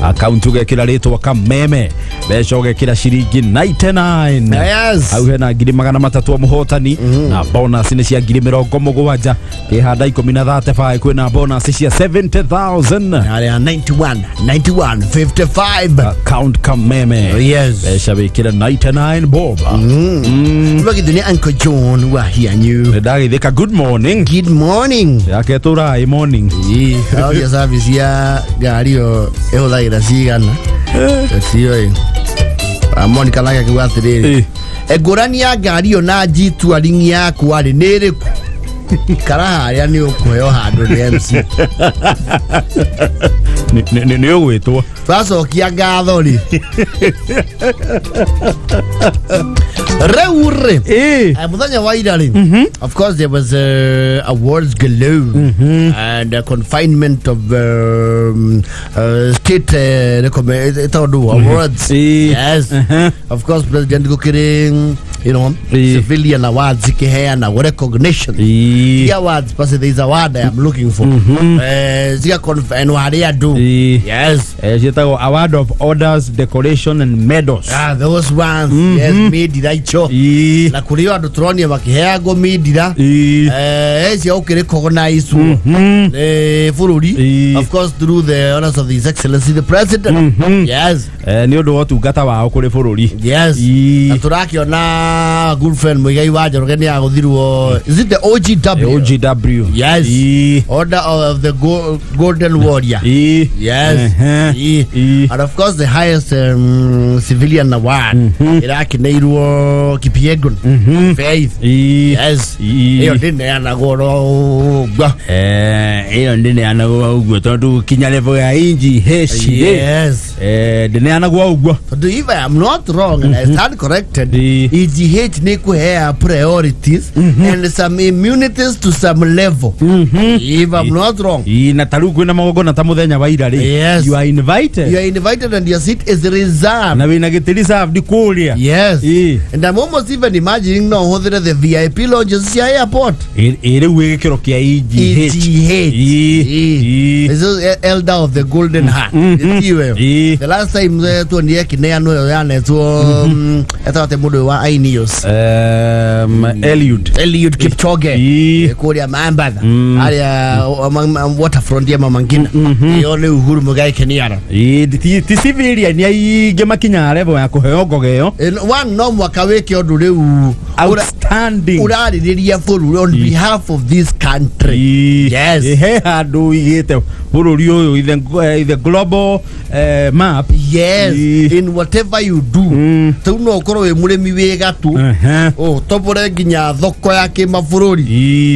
akaunti ũgekĩra rĩtwa Kameme, mbeca ũgekĩra ciringi 99. Hau hena 300,000 o mũhotani na bonus nĩ cia 70,000 kĩhanda 10 na 35 kwĩna bonus cia 70,000. Harĩa 91 91 55. Account Kameme. Yes. Mbeca wĩkĩre 99 bob. Rwagithũ nĩ Uncle John wa Hianyu. Ndagĩthĩka, good morning. Good morning. Yake tũraĩ morning. Ĩĩ, aroria service ya ngari ĩyo ĩhũthagĩra cigana. Tiũĩ. Monica nake akiuga atĩrĩrĩ, Ngũrani ya ngari ĩyo na G-Touring yakwa rĩ nĩ ĩrĩkũ? Ikara harĩa nĩ ũkũheo handũ nĩ MC. Nĩ ũgwĩtwo. Twacokia ngatho rĩ, rĩu rĩ, mũthenya wa ira rĩ, of course there was awards galore and confinement of state ĩtagwo awards. Yes. Of course president gũkĩrĩ civilian awards ikiheanagwo, recognition. Ti awards but there is a word I am looking for. Ciga confine harĩ andũ. Yes. Ciĩtagwo award of orders, decoration and medals. Ah, those ones. Yes, mindira icio. Na kũrĩ o andũ tũronire makĩheangwo mindira cia gũkĩrecognize bũrũri. Of course through the honors of His Excellency the President. Yes. Nĩ ũndũ wa ũtungata wao kũrĩ bũrũri. Yes. Na tũrakĩona good friend Muigai wa Njoroge nĩ agũthirwo, is it the OGW? OGW. Yes. Order of the Golden Warrior. Yes. And of course the highest civilian award ĩrakineirwo Kipyegon Faith. Yes. Ĩyo ndĩneanagwo ro ũguo. Ĩyo ndĩneanagwo ũguo tondũ kinya level ya inji heci rĩ, ndĩneanagwo ũguo. Tondũ if I am not wrong and I stand corrected, EGH nĩ kũhea priorities and some immunities to some level. If I'm not wrong. Na ta rĩu kwĩna magongona ta mũthenya wa ira rĩ, you are invited. You are invited and your seat is reserved. Na wĩna gĩtĩ reserved kũrĩa. Yes. And I'm almost even imagining no hũthĩre the VIP lounges cia airport. Ĩ rĩu wĩ gĩkĩro kĩa EGH. EGH. This is Elder of the Golden Heart. Itiwe. The last time tuonire kĩneanwo ĩyo yanetwo etagwo atĩ mũndũ ũyũ wa Ineos. Eliud. Eliud Kipchoge. Kũrĩa Mambatha. Harĩa waterfront ya Mama Ngina. Ĩyo nĩ Uhuru Muigai Kenyatta. Ti civilian aingĩ makinyaga level ya kũheo ngoga ĩyo. One no mwaka wĩke ũndũ rĩu Outstanding. Ũrarĩrĩria bũrũri on behalf of this country. Yes. He handũ ũigĩte bũrũri ũyũ in the global map. Yes. In whatever you do. Rĩu no ũkorwo wĩ mũrĩmi wĩ gatũ, ũtobore nginya thoko ya kĩmabũrũri.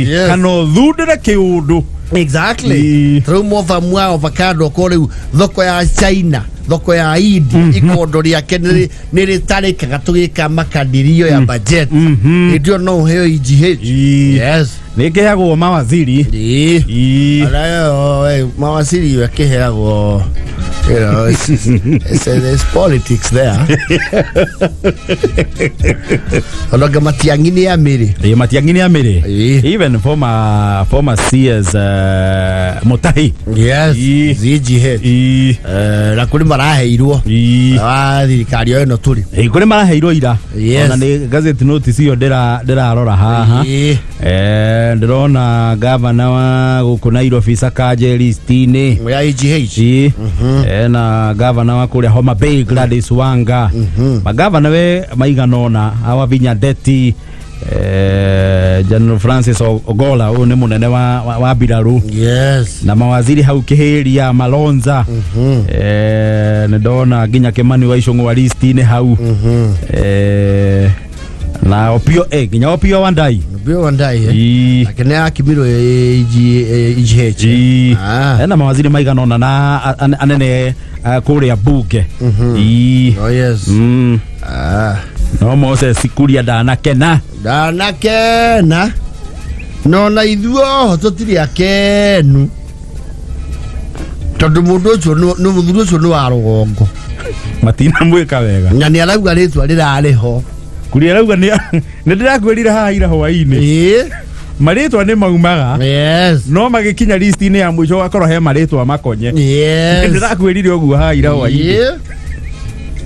Yes. Kana ũthundũre kĩũndũ. Exactly. Rĩu mobamu wa avocado okorwo rĩu thoko ya China, thoko ya India, ikondo rĩake nĩ rĩtarĩkaga tũgĩka makadirio ya budget, hĩndĩ ĩyo no ũheo EGH. Yes. Nĩ kĩheagwo mawaziri. Anayo, mawaziri akĩheagwo, it's politics there. Ononga Matiang'i nĩ amĩrĩ. Ĩ, Matiang'i nĩ amĩrĩ. Even former CS Mutahi. Yes. EGH. Na kũrĩ maraheirwo wa thirikari o ĩno tũrĩ. Ĩ, kũrĩ maraheirwo ira. Yes. Ona nĩ gazette notice ĩyo ndĩrarora haha. Ndĩrona gavana wa gũkũ Nairobi Sakaja list-inĩ ya EGH. Ena gavana wa kũrĩa Homa Bay Gladys Wanga, magavana we maigana ũna, awa Vinya Ndeti, General Francis Ogola ũyũ nĩ mũnene wa mbirarũ. Na mawaziri hau Kĩhĩria Malonza, nĩ ndona nginya Kimani wa Ichung'wa list-inĩ hau, na Opio, nginya Opio Wandai. Opio Wandai. Ake nĩ akimirwo EGH. Ah. Ena mawaziri maigana ũna na anene kũrĩa bunge. Oh yes. Ah. No Moses Kuria ndanakena. Ndanakena no na ithuĩ oho tũtirĩ akenu tondũ mũndũ ũcio nĩ mũthuri ũcio nĩ wa rũgongo. Matinamwĩka wega. Na nĩ arauga rĩtwa rĩrarĩ ho. Kuria arauga nĩ ndĩrakwĩrire haha ira hwainĩ, marĩtwa nĩ maumaga, no magĩkinya list-inĩ ya mũico ũgakorwo he marĩtwa makonye. Ndĩrakwĩrire ũguo haha ira hwainĩ.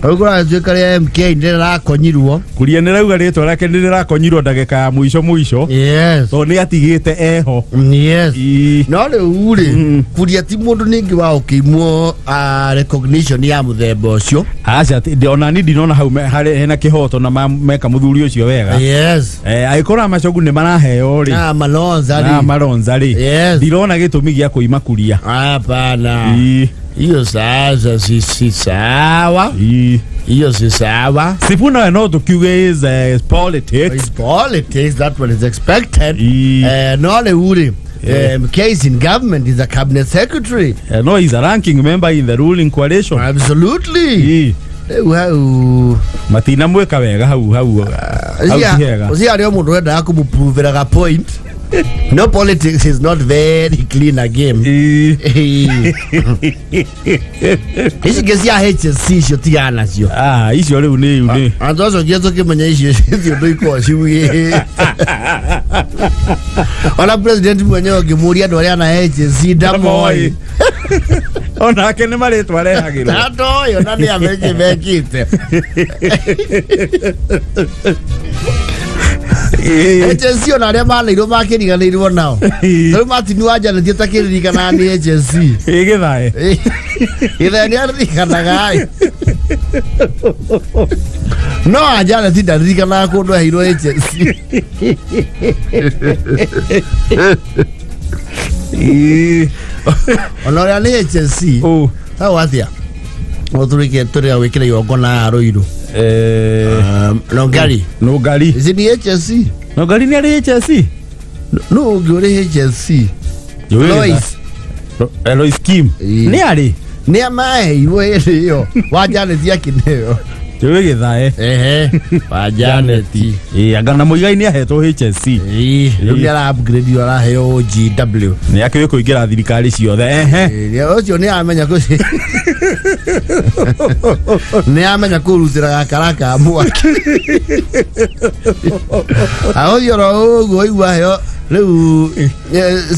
Rĩu kũratuĩka rĩa MK nĩ rĩrakonyirwo. Kuria nĩ rauga rĩtwa rĩake nĩ rĩrakonyirwo ndagĩka ya mũico mũico, tondũ nĩ atigĩte eho. No rĩu rĩ, Kuria ti mũndũ ningĩ wa ũkĩimwo recognition ya mũthemba ũcio. Aca, ona ni ndinona hau harĩ hena kĩhoto na meka mũthuri ũcio wega. Angĩkorwo Machogu nĩ maraheo rĩ, na Malonza na rĩ, Maronza rĩ, ndirona gĩtũmi gĩa kũima Kuria. Hapana. Hiyo sasa si sawa. Hiyo si sawa. Sifuna we no tũkiuge is politics. It's politics, that one is expected. Ii. No rĩu rĩ, Yeah. MK is in government, is a cabinet secretary. No, he's a ranking member in the ruling coalition. Absolutely. Ii. Rĩu hau Matinamwĩka wega hau hau hau ti hega. Ũcio arĩ o mũndũ wendaga kũmũprovĩra ga point. No, politics is not very clean a game. Ii. Ici ingĩ cia HSC icio tigana nacio. Ah, icio rĩu nĩ nĩ Andũ acio nginya tũkĩmenya icio icio ũndũ ikoragwo ciugĩte. Ona president mwenyewe ũngĩmũria andũ arĩa ana HSC ndamoĩ. Onake nĩ marĩtwa arehagĩrwo. Ndandoĩ ona nĩ ameke mekĩte. HSC ona arĩa maneirwo makĩriganĩirwo nao. Rĩu Martin wa Janet atakĩririkanaga nĩ HSC. Ĩ gĩthae. Gĩthae nĩ aririkanaga ĩ. No a Janet ndaririkanaga kũndũ aheirwo HSC. Ĩ. Ona ũrĩa nĩ HSC. Ũ. Hau atĩa? Ũtũrĩke tũrĩa gwĩkĩra igongona Ruiru. Nongari. Nũngari. Ici nĩ HSC. Nũngari nĩ arĩ HSC. Nũ ũngĩ ũrĩ HSC? Lois. Lois Kim. Ĩ. Nĩ arĩ. Nĩ amaheirwo hĩndĩ ĩyo wa Janet akĩneo. Njũĩ gĩthae. Ehe, wa Janet. Ĩ, anga na Muigai nĩ ahetwo HSC. Ĩ, rĩu nĩ ara upgrade araheo GW. Nĩ akĩũĩ kũingĩra thirikari ciothe. Ehe. Ĩ, ũcio nĩ amenya kũ nĩ amenya kũrutĩra gakara ka mwaki. Ahũthia oro ũguo igua heo rĩu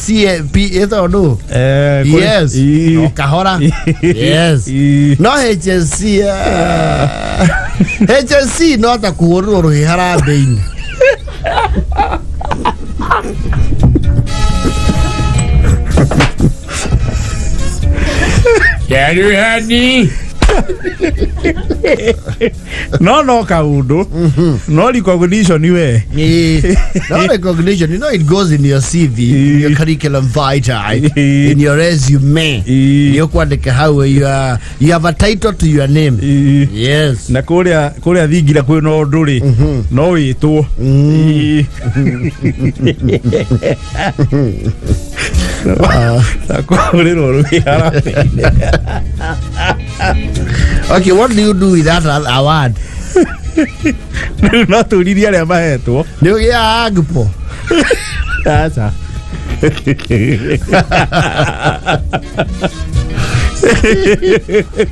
CAP ĩtagwo ndũ? Yes. Ĩ. O kahora. Yes. Ĩ. No HSC HSC no ta kũhũrĩrwo rũhĩ harambĩ-inĩ. Yaruhani. No kaundu no recognition we. No recognition, you know, it goes in your CV, in your curriculum vitae, in your resume. Ĩ. Nĩ ũkwandĩka hau you have a title to your name. Ĩ. Yes. Na kũrĩa kũrĩa thingira kwĩna ũndũ rĩ no wĩtwo. Ĩ. Na kũhũrĩrwo rũhĩ harambĩ-inĩ. Okay, what do you do with that award? Rĩu no tũririe arĩa mahetwo. Nĩ ũgĩaga AGPO? Aca.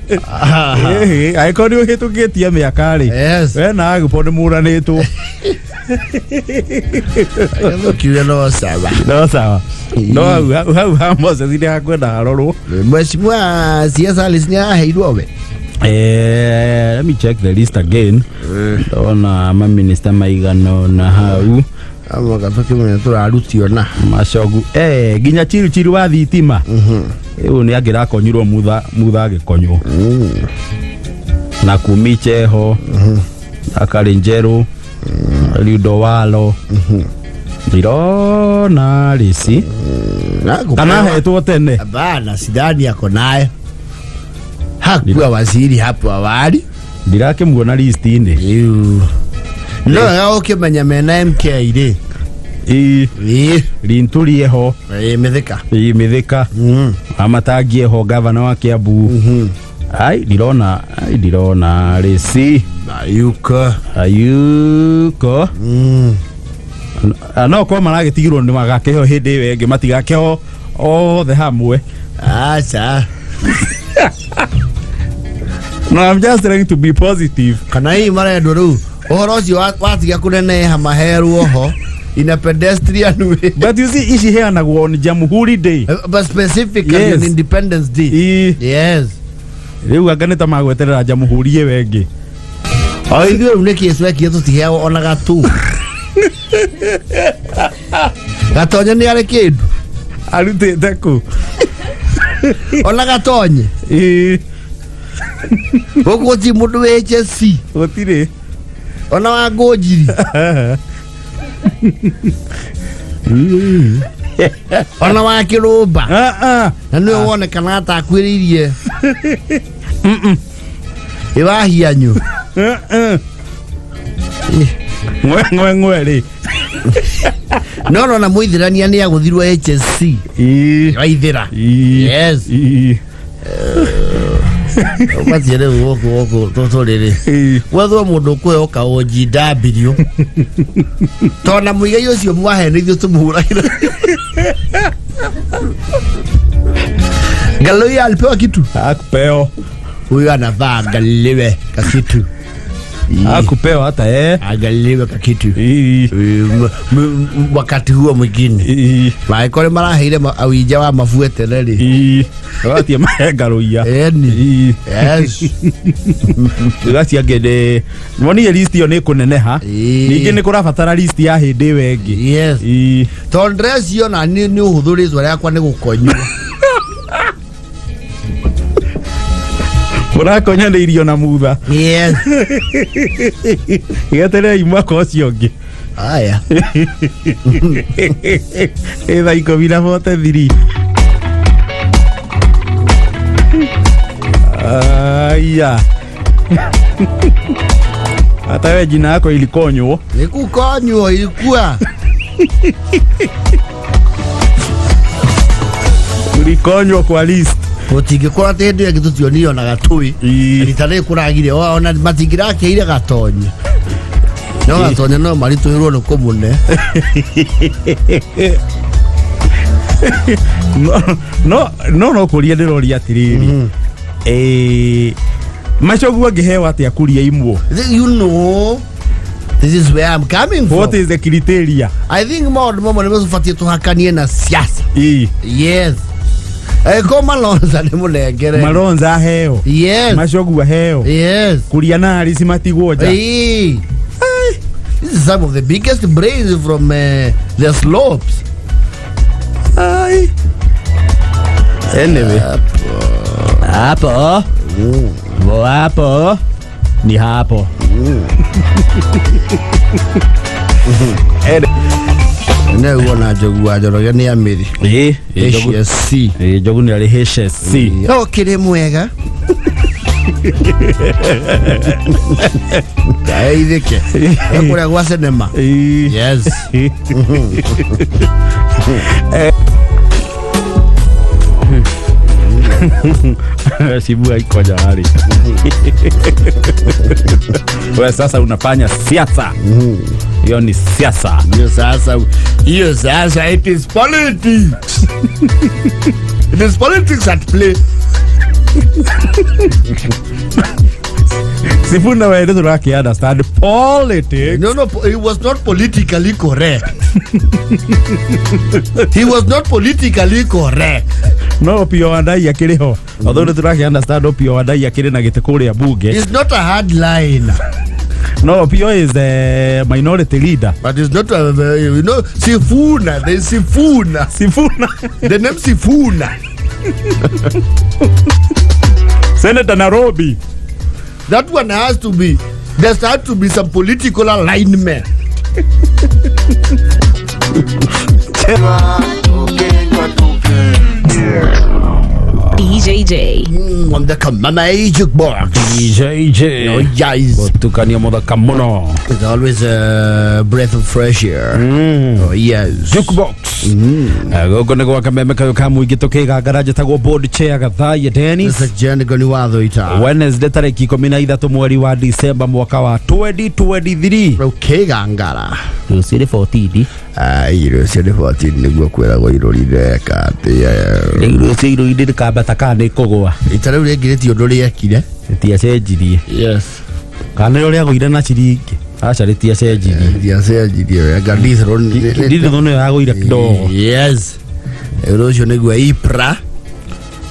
Ĩhĩ, angĩkorwo nĩ ũhĩtũkĩtie mĩaka rĩ, Yes. we na AGPO nĩ mũranĩtwo. Kiuge no sawa. No sawa, no hau hau ha Moses nĩ hakwenda harorwo. Mheshimiwa CS Alice nĩ aheirwo we? Let me check the list again. Ndona maminista maigana ũna hau. Amwe tũkĩmenya tũrarutio na macogu nginya chiru chiru wa thitima rĩu nĩ angĩrakonyirwo mutha mutha agĩkonywo na kumicheho akarĩ njerũ Liudo Walo ndirona rĩci kana hetwo tene. Hapana, sidhani ako naye. Hakuwa waziri hapo awali. Ndirakĩmuona list-inĩ. Iu. No wega ũkĩmenya mena MK rĩ. Ĩ. Ĩ. Linturi eho. Ĩ, Mĩthĩka. Ĩ, Mĩthĩka. Amatangi eho, gavana wa Kiambu. Ai ndirona, ai ndirona rĩci. Ayuko. Ayuko. No korwo maragĩtigirwo nĩ magakĩheo hĩndĩ ĩyo ĩngĩ matigakĩheo othe hamwe. Aca. No, I'm just trying to be positive. Kana hihi marendwo rĩu ũhoro ũcio watiga kũneneha maherwo ho in a pedestrian way. But you see, ici heanagwo on Jamhuri Day. But specifically on Independence Day. Ĩ. Yes. Rĩu anga nĩ ta magweterera Jamhuri ĩyo ĩngĩ. O ithuĩ rĩu nĩkĩ twekie tũtiheagwo ona gatu. Gatonye nĩ arĩ kĩndũ. Arutĩte kũ? Ona gatonye. Ĩ. Gũkũ gũtirĩ mũndũ wĩ HSC. Gũtirĩ. Ona wa Ngũnjiri. Ona wa Kĩrũmba. Ah, ah. Na nĩwe wonekana atakuĩrĩirie. Ĩ wahianyu. Ngwe ngwe ngwe rĩ. No rona mũithĩrania nĩ agũthirwo HSC. Ii. Waithĩra. Ii. Yes. Ii. Ũbatiĩ rĩu gũkũ gũkũ tũtũrĩ rĩ. Ii. Gwethwo mũndũ ũkũheo ka OGW. Tona mũigai ũcio mwahenithio tũmũhũragĩra. Galoia alipewa kitu. Akupeo. Huyu anavaa angaliwe kakitu. Akupewa hata eh. Angaliwe kakitu. Ii. Wakati huo mwingine Ii. mangĩkorwo maraheire awinja wa mabuetere rĩ. Ii. Gatie mahengarũia. Eni. Ii. Yes. Gacia angĩ nĩ monire list ĩyo nĩ kũneneha. Ii. Ningĩ nĩ kũrabatara list ya hĩndĩ ĩyo ĩngĩ. Yes. Ii. Tondũ ndĩreciona nĩ ũhũthũ rĩtwa rĩakwa nĩ gũkonywo. Mũrakonyanĩirio na mutha. Yes. Geterei mwaka ũcio ũngĩ. Aya. Ĩ thaa 10:43. Aya. Hata wewe jina yako ilikonywo. Nĩ kũkonywo ilikuwa. Ulikonywo kwa list. Gũtingĩkorwo atĩ hĩndĩ ĩyo ĩngĩ tũtionire ona gatui. Ii. Rita rĩrĩ kũragire ona matingĩrakĩire gatonye. No gatonye no maritũhĩrwo nĩ kũmũne. No no no no kũria ndĩroria atĩrĩrĩ. Eh, Machogu angĩheo atĩa kuria imwo? You know, this is where I'm coming from. What is the criteria? I think maũndũ mamwe nĩ tũbatiĩ tũhakanie na siasa. Ii. Yes. Ko Malonza nĩ mũnengere. Malonza aheo. Yes. Machogu aheo. Yes. Kuria na Harris matigwo nja. Hey. This is some of the biggest brains from the slopes. Ai. Anyway. Hapo. Bo hapo. Ni hapo. Nĩ wona Njogu wa Njoroge nĩ amĩri. Ĩ, HSC. Ĩ, Njogu nĩ arĩ HSC. No kĩrĩ mwega. Kaithĩke. Kũrĩa gwa cinema. Ĩ. Yes. Sibu haikoja hali. Wewe sasa unafanya siasa. Hiyo ni siasa. Hiyo sasa, hiyo sasa it is politics. It is politics at play. Sifuna wewe ndio tunaki understand politics. No, no, it was not politically correct. He was not politically correct. No Opiyo Wandayi akĩrĩ ho. Although nĩ tũraki understand Opiyo Wandayi akĩrĩ na gĩtĩ kũrĩa bunge. He's not a hardliner. No, Opiyo is the minority leader. But it's not a, you know, Sifuna, there's Sifuna. Sifuna. The name Sifuna. Senator Nairobi. That one has to be, there has to be some political alignment. DJJ. On the Kamama Jukebox. DJJ. Oh, yes. Gũtukania mũthaka mũno. It's always a breath of fresh air. Oh, yes. Jukebox. Gũkũ nĩ gwa kameme kayũ ka mũingĩ tũkĩgangara njĩtagwo board chair Gathaiya Dennis. Mr. Jenigo ni watho ita. Wednesday tarĩki 13 mweri wa December mwaka wa 2023. Ũkĩgangara. Rũciũ nĩ 14. Ai, rũciũ nĩ 14 nĩguo kwĩragwo irũri reka atĩ Rĩu rũciũ irũri rĩkambata kana nĩ kũgũa. ita rĩu rĩngĩ rĩti ũndũ rĩekire. Rĩtiacenjirie. Yes. Kana nĩrĩo rĩagũire na ciringi. Aca rĩtiacenjirie. Rĩtiacenjirie wega. Ndithũrũ Ndithũrũ nĩyo yagũire kidogo. Yes. Rũciũ nĩguo Ipra.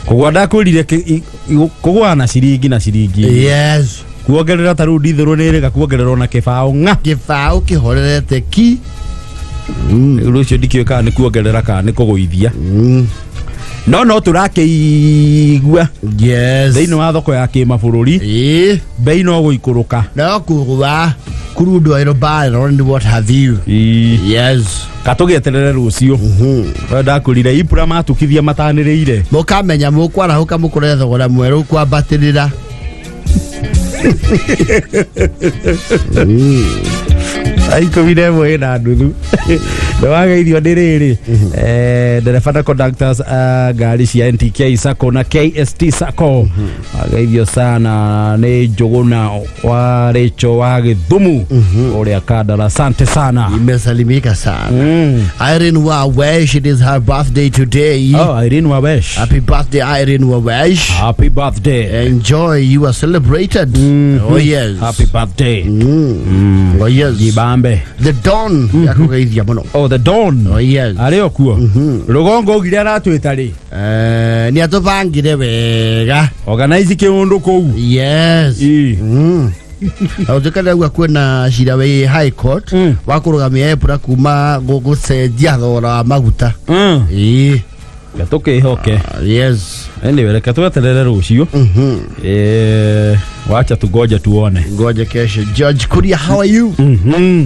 Kũgũa ndakwĩrire kũgũa na ciringi na ciringi. Yes. Kuongerera ta rĩu ndithũrũ nĩ ĩrĩga kuongererwo na kĩbaũ ng'a. Kĩbaũ kĩhorerete ki. Rĩu rũciũ ndikĩũĩ kana nĩ kuongerera kana nĩ kũgũithia. No no tũrakĩigua Yes. thĩinĩ wa thoko ya kĩmabũrũri Ĩĩ. bei no gũikũrũka. No kũgũa. Crude oil barrel and what have you. Yes. Katũgĩeterere rũciũ. We ndakũrire ipura matukithia matanĩrĩire. Mũkamenya mũkwarahũka mũkore thogora mwerũ kwambatĩrĩra. 11:30 nĩ wageithio nĩ rĩrĩ ndereba na conductors a ngari cia NTK Sacco na KST Sacco. Wageithio sana nĩ Njũgũna wa Rĩcho wa Gĩthumu ũrĩa Kandara, asante sana. Imesalimika sana. Irene Wawesh, it is her birthday today. Oh, Irene Wawesh. Happy birthday, Irene Wawesh. Happy birthday. Enjoy, you are celebrated. Oh yes. Happy birthday. Oh yes. Jibambe. The Don yakugeithia muno. Oh, the Don. Oh yes. Arĩ o kuo rũgongo ugire aratwĩta rĩ. Nĩ atũbangire wega. Organize kĩũndũ kũu. Yes. Ũtukane auga kwĩna cira wĩ High Court wa kũrũgamia EPRA kuma gũcenjia thogora wa maguta. Ĩĩ. Reke tũkĩhoke. Yes. Anyway, reke tweterere rũciũ. Wacha tugoje tuone. Ngoja kesho. George Kuria, how are you?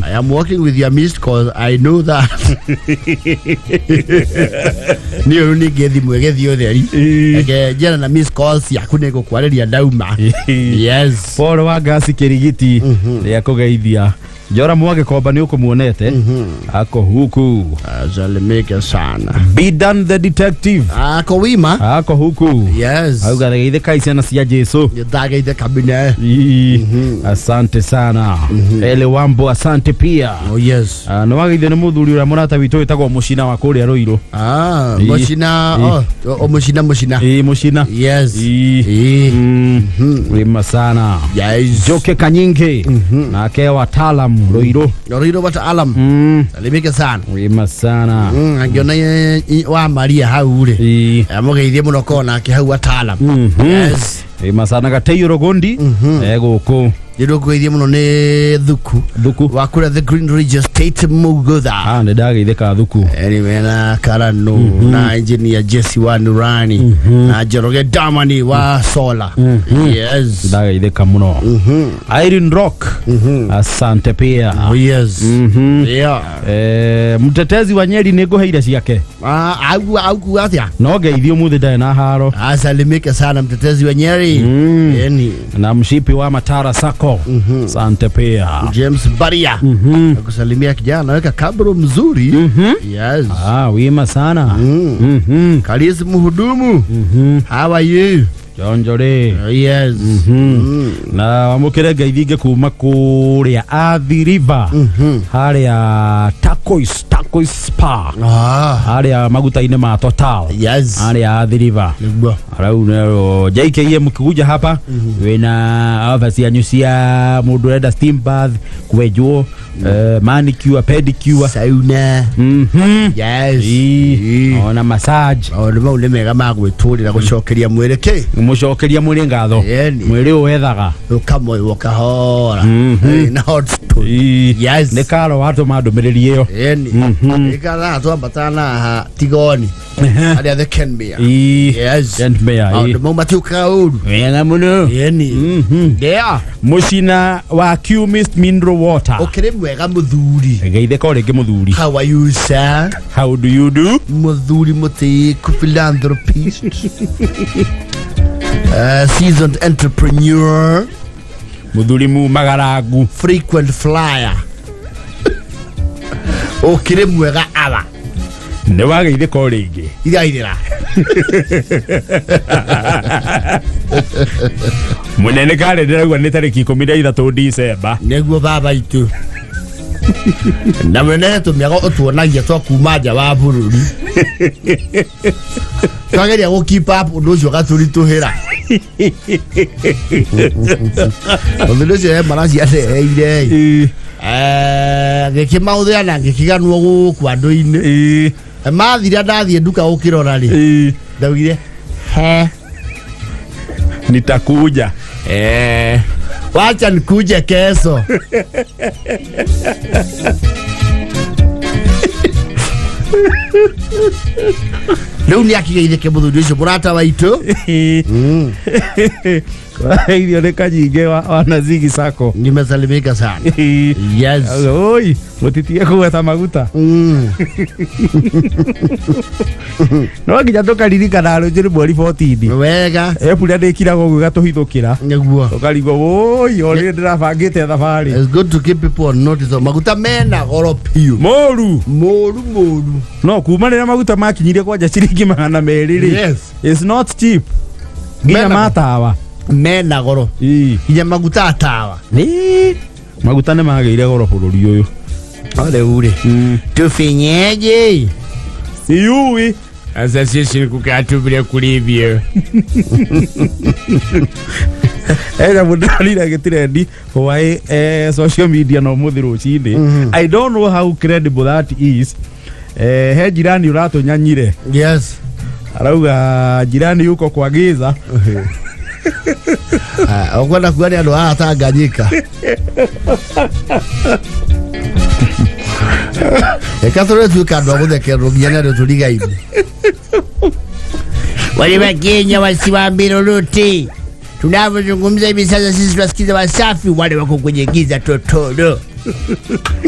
I am working with your missed cause, I know that. Nĩ ũru ningĩ thimũ ĩgĩthiĩ ũtheri. Reke njĩra na missed calls ciaku nĩ ngũkwarĩria ndauma. Yes. Paul wa ngasi kĩrigiti nĩ akũgeithia. Njora Mwagĩkomba nĩ ũkũmuonete ako huku. Salimike sana. Bidan the detective. Ako wima. Ako huku. Yes. Auga geithĩkai ciana cia Jesu. Ndageithe kabine. Ii, asante sana. Ele Wambo, asante pia. Oh yes. Ah, nĩ wageithio nĩ mũthuri ũrĩa mũrata witũ wĩtagwo Mũcina wa kũrĩa Rũirũ. Ah, Ii. Mũcina. Ii. Oh, Mũcina Mũcina. Ii, Mũcina. Yes. Ii. Ii. Wima sana. Yes. Joke Kanyingi nake wataalam Rũirũ. Rũirũ wataalam. Salimike sana. Wima sana. Angiona wa Maria hau rĩ. Amũgeithie mũno korwo nake hau wataalam. Yes. Wima sana. Gateio Rũgũndi egũkũ. Nĩ ndũkũgeithie mũno nĩ Thuku. Thuku. Wa kũrĩa The Green Ridge Estate Mugutha. Ah, nĩ ndageithĩka Thuku. Anyway, na Karano na engineer Jesse wa Nurani na Njoroge Damani wa Sola. Yes. Ndageithĩka mũno. Irene Rock, asante pia. Oh yes. Yeah. Mtetezi wa Nyeri nĩ ngũheire ciake. Ah, au au atia. No ngeithio mũthĩ ndarĩ na haro. Asalimike sana mtetezi wa Nyeri. Yani Na mshipi wa Matara Sacco, asante pia. James Baria. Nakusalimia kijana, naweka kabro mzuri. Yes. Ah, wima sana. Kalisi mhudumu. How are you? Jonjore. Oh, yes. Na wamũkĩre ngeithingĩ kuma kũrĩa Athi River harĩa Turquoise Spa Ah. harĩa maguta-inĩ ma Total Yes. harĩa Athi River. Nĩguo. Arau nero JKM mkikuja hapa wina ofa cianyu cia mũndũ ũrenda steam bath, kwenjwo, manicure, pedicure. Sauna. Yes. Ii, ona massage. Maũndũ mau nĩ mega ma gwĩtũrĩra gũcokeria mwĩrĩ kĩ. Mũcokeria mwĩrĩ ngatho. Ĩni. Mwĩrĩ ũyũ wethaga. Ũkamoywo kahora. Na hot stone. Yes. Nĩ karo watũma ndũmĩrĩri ĩyo. Ĩni. Ĩkathaa twambatana na haha Tigoni harĩa the Kenmare. Yes. Kenmare. Maũndũ mau matiũkaga ũru. Wega mũno. Ĩni. Yeah. Mũcina wa Qmist mineral water. Ũkĩrĩ mwega mũthuri. Geithĩka o rĩngĩ mũthuri. How are you, sir? How do you do? Mũthuri mũtĩĩku, philanthropist, seasoned entrepreneur. Mũthuri mumagarangu. Frequent flyer, ũkĩrĩ mwega awa. Nĩ wageithĩka o rĩngĩ. Irairĩra. Mũnene kare ndĩraigua nĩ tarĩki 13 Dicemba. Nĩguo baba itũ na mwene tũmĩago ũtuonagia twa kuma nja wa bũrũri twageria gũ keep up ũndũ ũcio ũgatũritũhĩra. Ũndũ ũcio he maraci areheire ngĩkĩmaũthĩa na ngĩkiganwo gũkũ andũ-inĩ mathira ndathiĩ nduka gũkĩrora rĩ ndaugire he. Nitakuja. Wacha nikuje kesho. Rĩu nĩ akigeithĩke mũthuri ũcio mũrata waitũ. Irio nĩ kanyingĩ wanazigi sako. Nimesalimika sana. Yes. Oi, mũtitige kũgweta maguta. No nginya tũkaririkana rũciũ nĩ mweri 14. Wega. Epura ndĩkiraga ũguo ĩgatũhithũkĩra. Nĩguo. Tũkarigwo woi, o rĩrĩ ndĩrabangĩte thabarĩ. It's good to keep people on notice. Maguta mena goro piũ. Mũru. Mũru mũru. No kuma rĩrĩa maguta makinyirie kwanja ciringi 200 rĩ. Yes. It's not cheap. Nginya Mena- matawa. Mena goro. Ii. Nginya maguta atawa. Ii. Maguta nĩ magĩire goro bũrũri ũyũ. No rĩu rĩ. Tufinyeje? Siyui. Sasa sisi ni kukaa tu vile kulivyo. Ena mũndũ arire gĩtirendi hwaĩ social media no mũthĩ rũcinĩ. I don't know how credible that is. He jirani ũratũnyanyire. Yes. Arauga jirani yuko kwa giza. Ah, ũkwenda kuga nĩ andũ a Tanganyika. Reka tũrĩ tuĩka andũ a gũthekererwo nginya nĩ andũ tũrigaine. Wale wa Kenya wasiwaambie lolote. Tunavyozungumza hivi sasa, sisi tunasikiza Wasafi, wale wako kwenye giza totoro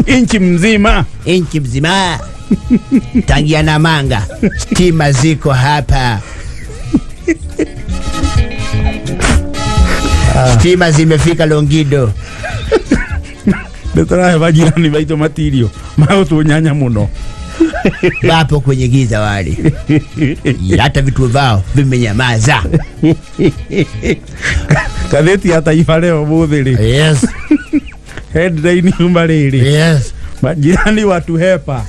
Inchi mzima. nchi mzima, tangia Namanga stima ziko hapa, stima zimefika Longido. Nĩ tũrahe majirani maitũ matirio magũtũnyanya mũno. Wapo kwenye giza wale, hata vituo vao vimenyamaza. Ngathĩti ya Taifa Leo ũmũthĩ rĩ. Yes. Headline yuma rĩrĩ. Yes. Majirani watuhepa.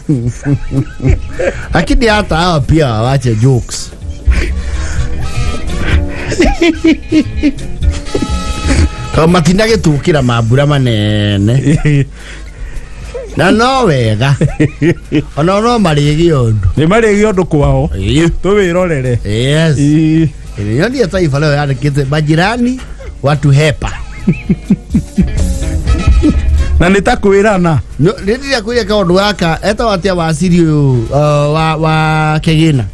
Lakini hata hawa pia wawache jokes. Tondũ matinagĩtũkĩra mambura manene na no wega ona no marĩgĩe ũndũ. Nĩ marĩgĩe ũndũ kwao. Tũwĩrorere. Yes. Ii. Yonie Taifa Leo yandĩkĩte majirani watu hepa. Na nĩ ta kwĩrana. Rĩrĩa kwĩria kaũndũ gaka etagwo atĩa waciri ũyũ wa Kĩgĩna.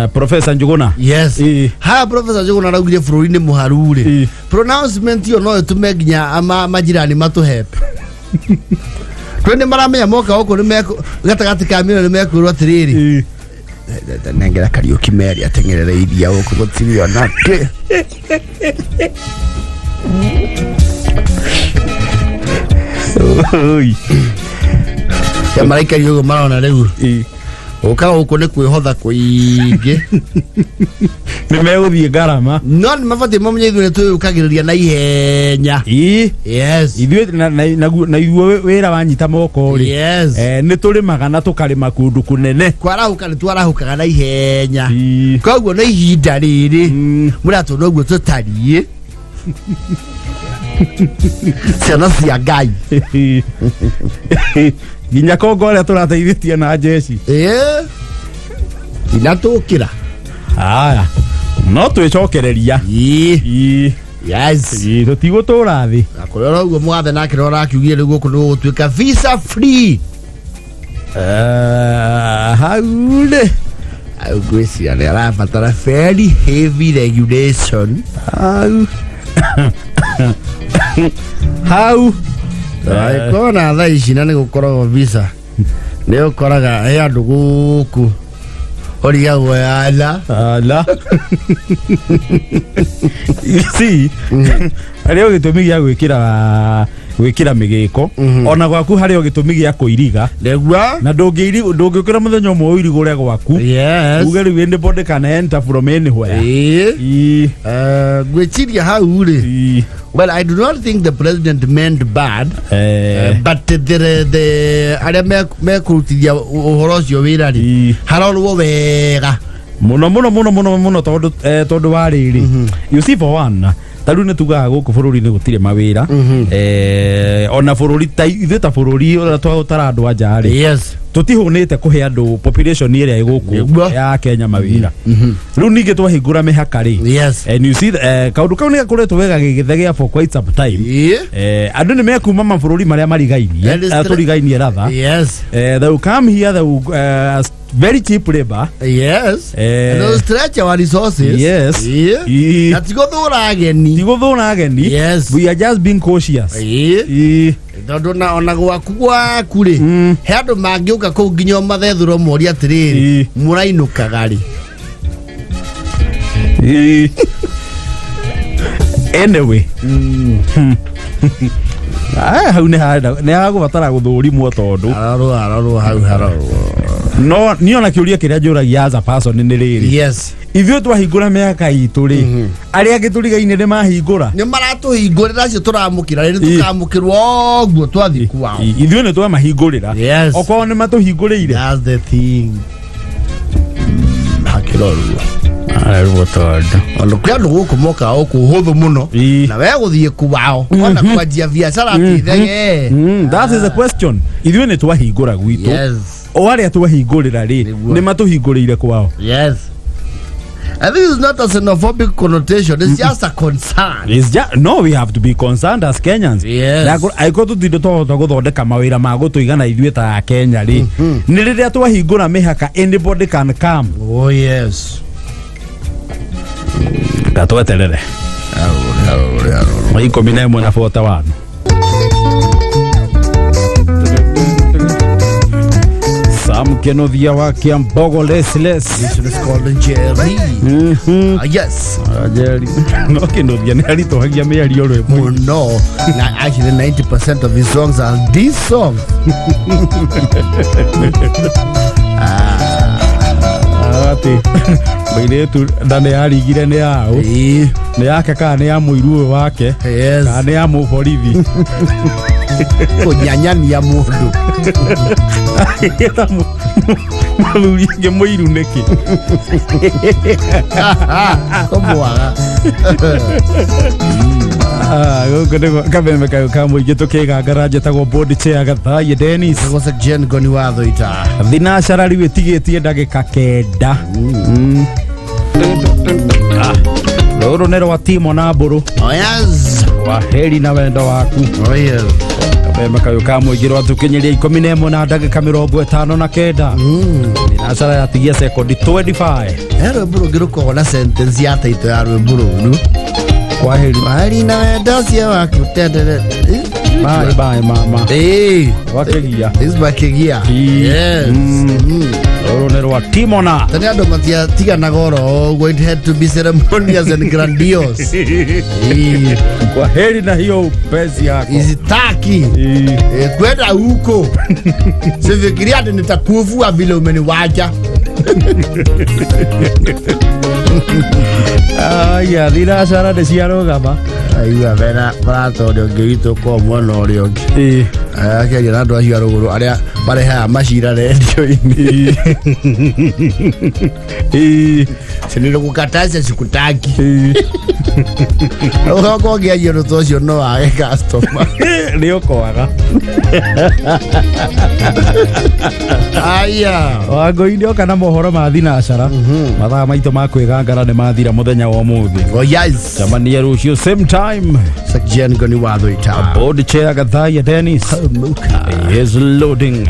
Professor Njuguna. Yes. Ii. Haha Professor Njuguna araugire bũrũri-inĩ mũharu rĩ. Ii. Pronouncement ĩyo no ĩtũme nginya majirani matũhepe. Tondũ nĩ maramenya moka gũkũ nĩ mekũ gatagatĩ ka mĩena nĩ mekwĩrwo atĩrĩrĩ. Ii. Nengera Kariũki Meri ateng'erere iria gũkũ gũtirĩ ona kĩ. Oi. Ya maraikari ũguo marona rĩu. Ii. Gũka gũkũ nĩ kwĩhotha kũingĩ. Nĩ megũthiĩ ngarama. No nĩ mabatiĩ mamenye ithuĩ nĩ twĩyũkagĩrĩria na ihenya. Ii. Yes. Ithuĩ na iguo wĩra wanyita moko rĩ. Yes. Nĩ tũrĩmaga na tũkarĩma kũndũ kũnene. Kwarahũka nĩ twarahũkaga na ihenya. Ii. Koguo nĩ ihinda rĩrĩ mũratũona ũguo tũtariĩ. Ciana cia Ngai. Nginya Kongo ũrĩa tũrateithĩtie na njeci. Ĩĩ. Inatũkĩra. Aya. No twĩcokereria. Ĩĩ. Ii. Yes. Ii, tũtigũtũra thĩ. Na kũrĩa ũrĩa ũguo mwathe nake nĩ ũrakiugire rĩu gũkũ nĩ gũgũtuĩka visa free. Hau rĩ. Au ngwĩciria nĩ arabatara very heavy regulation. Hau. Hau. Angĩkorwo na thaa ici na nĩ gũkoragwo visa nĩ ũkoraga he andũ gũkũ ũrigagwo yala. Ala. See, harĩ o gĩtũmi gĩa gwĩkĩra mĩgĩko ona gwaku harĩ o gĩtũmi gĩa kũiriga Nĩguo. na ndũngĩũkĩra mũthenya ũmwe ũirigũre gwaku. Yes. Uge rĩu anybody can enter from anywhere. Ĩĩ. Ii. Ngwĩciria hau rĩ. Ii. Well, I do not think the president meant bad. But the arĩa mekũrutithia ũhoro ũcio wĩra rĩ Ii. harorwo wega. Mũno mũno mũno mũno mũno tondũ tondũ wa rĩrĩ, you see, for one, ta rĩu nĩ tugaga gũkũ bũrũri-inĩ gũtirĩ mawĩra, ona bũrũri ta ithuĩ ta bũrũri ũrĩa tũtara andũ a nja rĩ, tũtihũnĩte kũhe andũ population ĩrĩa ĩ gũkũ Nĩguo. ya Kenya mawĩra. Rĩu ningĩ twahingũra mĩhaka rĩ, and you see, kaũndũ kau nĩ gakoretwo wega gĩgĩthegea for quite some time. Ĩĩ. Andũ nĩ mekuma mabũrũri marĩa marigainie And it's tũrigainie rather. Yes. They will come here, they will Very cheap labor. Yes. Eh. And stretch our resources. Yes. Yeah. Ii. Na tigũthũra ageni. Tigũthũra ageni. Yes. We are just being cautious. Ĩĩ. Ii. Tondũ na ona gwaku gwaku rĩ, he andũ mangĩũka kũu nginya o mathethũro morie atĩrĩrĩ, Ĩĩ. mũrainũkaga rĩ? Ii. Anyway. Ah, hau nĩ nĩ hagũbatara gũthũrimwo tondũ Harorwo, harorwo hau, harorwo. No niĩ ona kĩũria kĩrĩa njũragia as a person nĩ rĩrĩ, ithuĩ twahingũra mĩhaka itũ rĩ, arĩa angĩ tũrigaine nĩ mahingũra? Nĩ maratũhingũrĩra acio tũramũkĩra rĩ? Ĩĩ. Tũkamũkĩrwo ũguo twathiĩ kwao. Ithuĩ nĩ twamahingũrĩra. Okorwo nĩ matũhingũrĩire. That's the thing. Hakĩrorwo. Ararwo tondũ Ona kwĩ andũ gũkũ mokaga gũkũ hũthũ mũno na we gũthiĩ kwao ona kwanjia biacara atithege. That is the question. Ithuĩ nĩ twahingũra gwitũ, o arĩa twahingũrĩra rĩ, Nĩguo. nĩ matũhingũrĩire kwao? Yes. And this is not a xenophobic connotation, it's just a concern. It's just, no, we have to be concerned as Kenyans. Angĩkorwo tũtindĩ twahota gũthondeka mawĩra ma gũtũigana ithuĩ ta Kenya rĩ, nĩ rĩrĩa twahingũra mĩhaka, anybody can come. Oh yes. Ngatweterere 11 na 41. Sam Kenothia wa Kiambogo Lesles. This one is called Jerry. Ah, yes. Njeri no Kenothia nĩ aritũhagia mĩario rwĩmbo. Mũno. Na actually 90% of his songs are this song. Atĩ mũirĩtu nda nĩ yarigire nĩ yaũ, nĩ yake kana nĩ ya mũiru ũyũ wake, kana nĩ ya mũborithi. Kũnyanyania mũndũ. Agĩta mũthuri ũngĩ mũiru nĩkĩ? Kũmwaga. Ah, gũkũ nĩguo kameme kayũ ka mũingĩ tũkĩgangara. Njĩtagwo board chair Gathaie Dennis. Gũca Jen Goni wa Thũita. Thinacara rĩu ĩtigĩtie ndagĩka 9. Ah, rũrũ nĩ rwa Timo na Mbũrũ. Oh yes. Waheri na wendo waku. Oh yes. Kameme kayũ ka mũingĩ rwatũkinyĩria 11 na ndagĩka 59. Thinacara yatigia sekondi 25. He rwĩmbo rũngĩ rũkoragwo na sentence ya taito ya rwĩmbo rũu. Kwaheri. Waheri na wendo ũcio waku tendere. Bye bye mama. Ĩĩ. Wakegia. This Makegia. Yes. Rũrũ nĩ rwa Timona. Tene andũ matiatiganaga oro ũguo, it had to be ceremonious and grandiose. Ĩĩ. Kwaheri na hiyo pesi yako. Isitaki. Ĩĩ. Eh, kwenda huko sifikiria ati nitakufua vile umeniwacha. Aya, thinacara nĩ ciarũgama. Aigua bena mũrata ũrĩa ũngĩ witũ kwa mwena ũrĩa ũngĩ. Akĩaria na andũ acio a rũgũrũ arĩa marehaga macira rendio-inĩ. Sinilokukataza sikutaki. Ũgoka ũngĩaria ũndũ ta ũcio no wage customer. Nĩ ũkwaga. Aya. Wangũi oka na mohoro ma thinacara. Mathaa maitũ ma kwĩgangara nĩ mathira mũthenya wa ũmũthĩ. Oh yes. Cemania rũciũ same time. Jen Goni wa Thũita. Board chair Gathaiya Dennis Muka. is loading.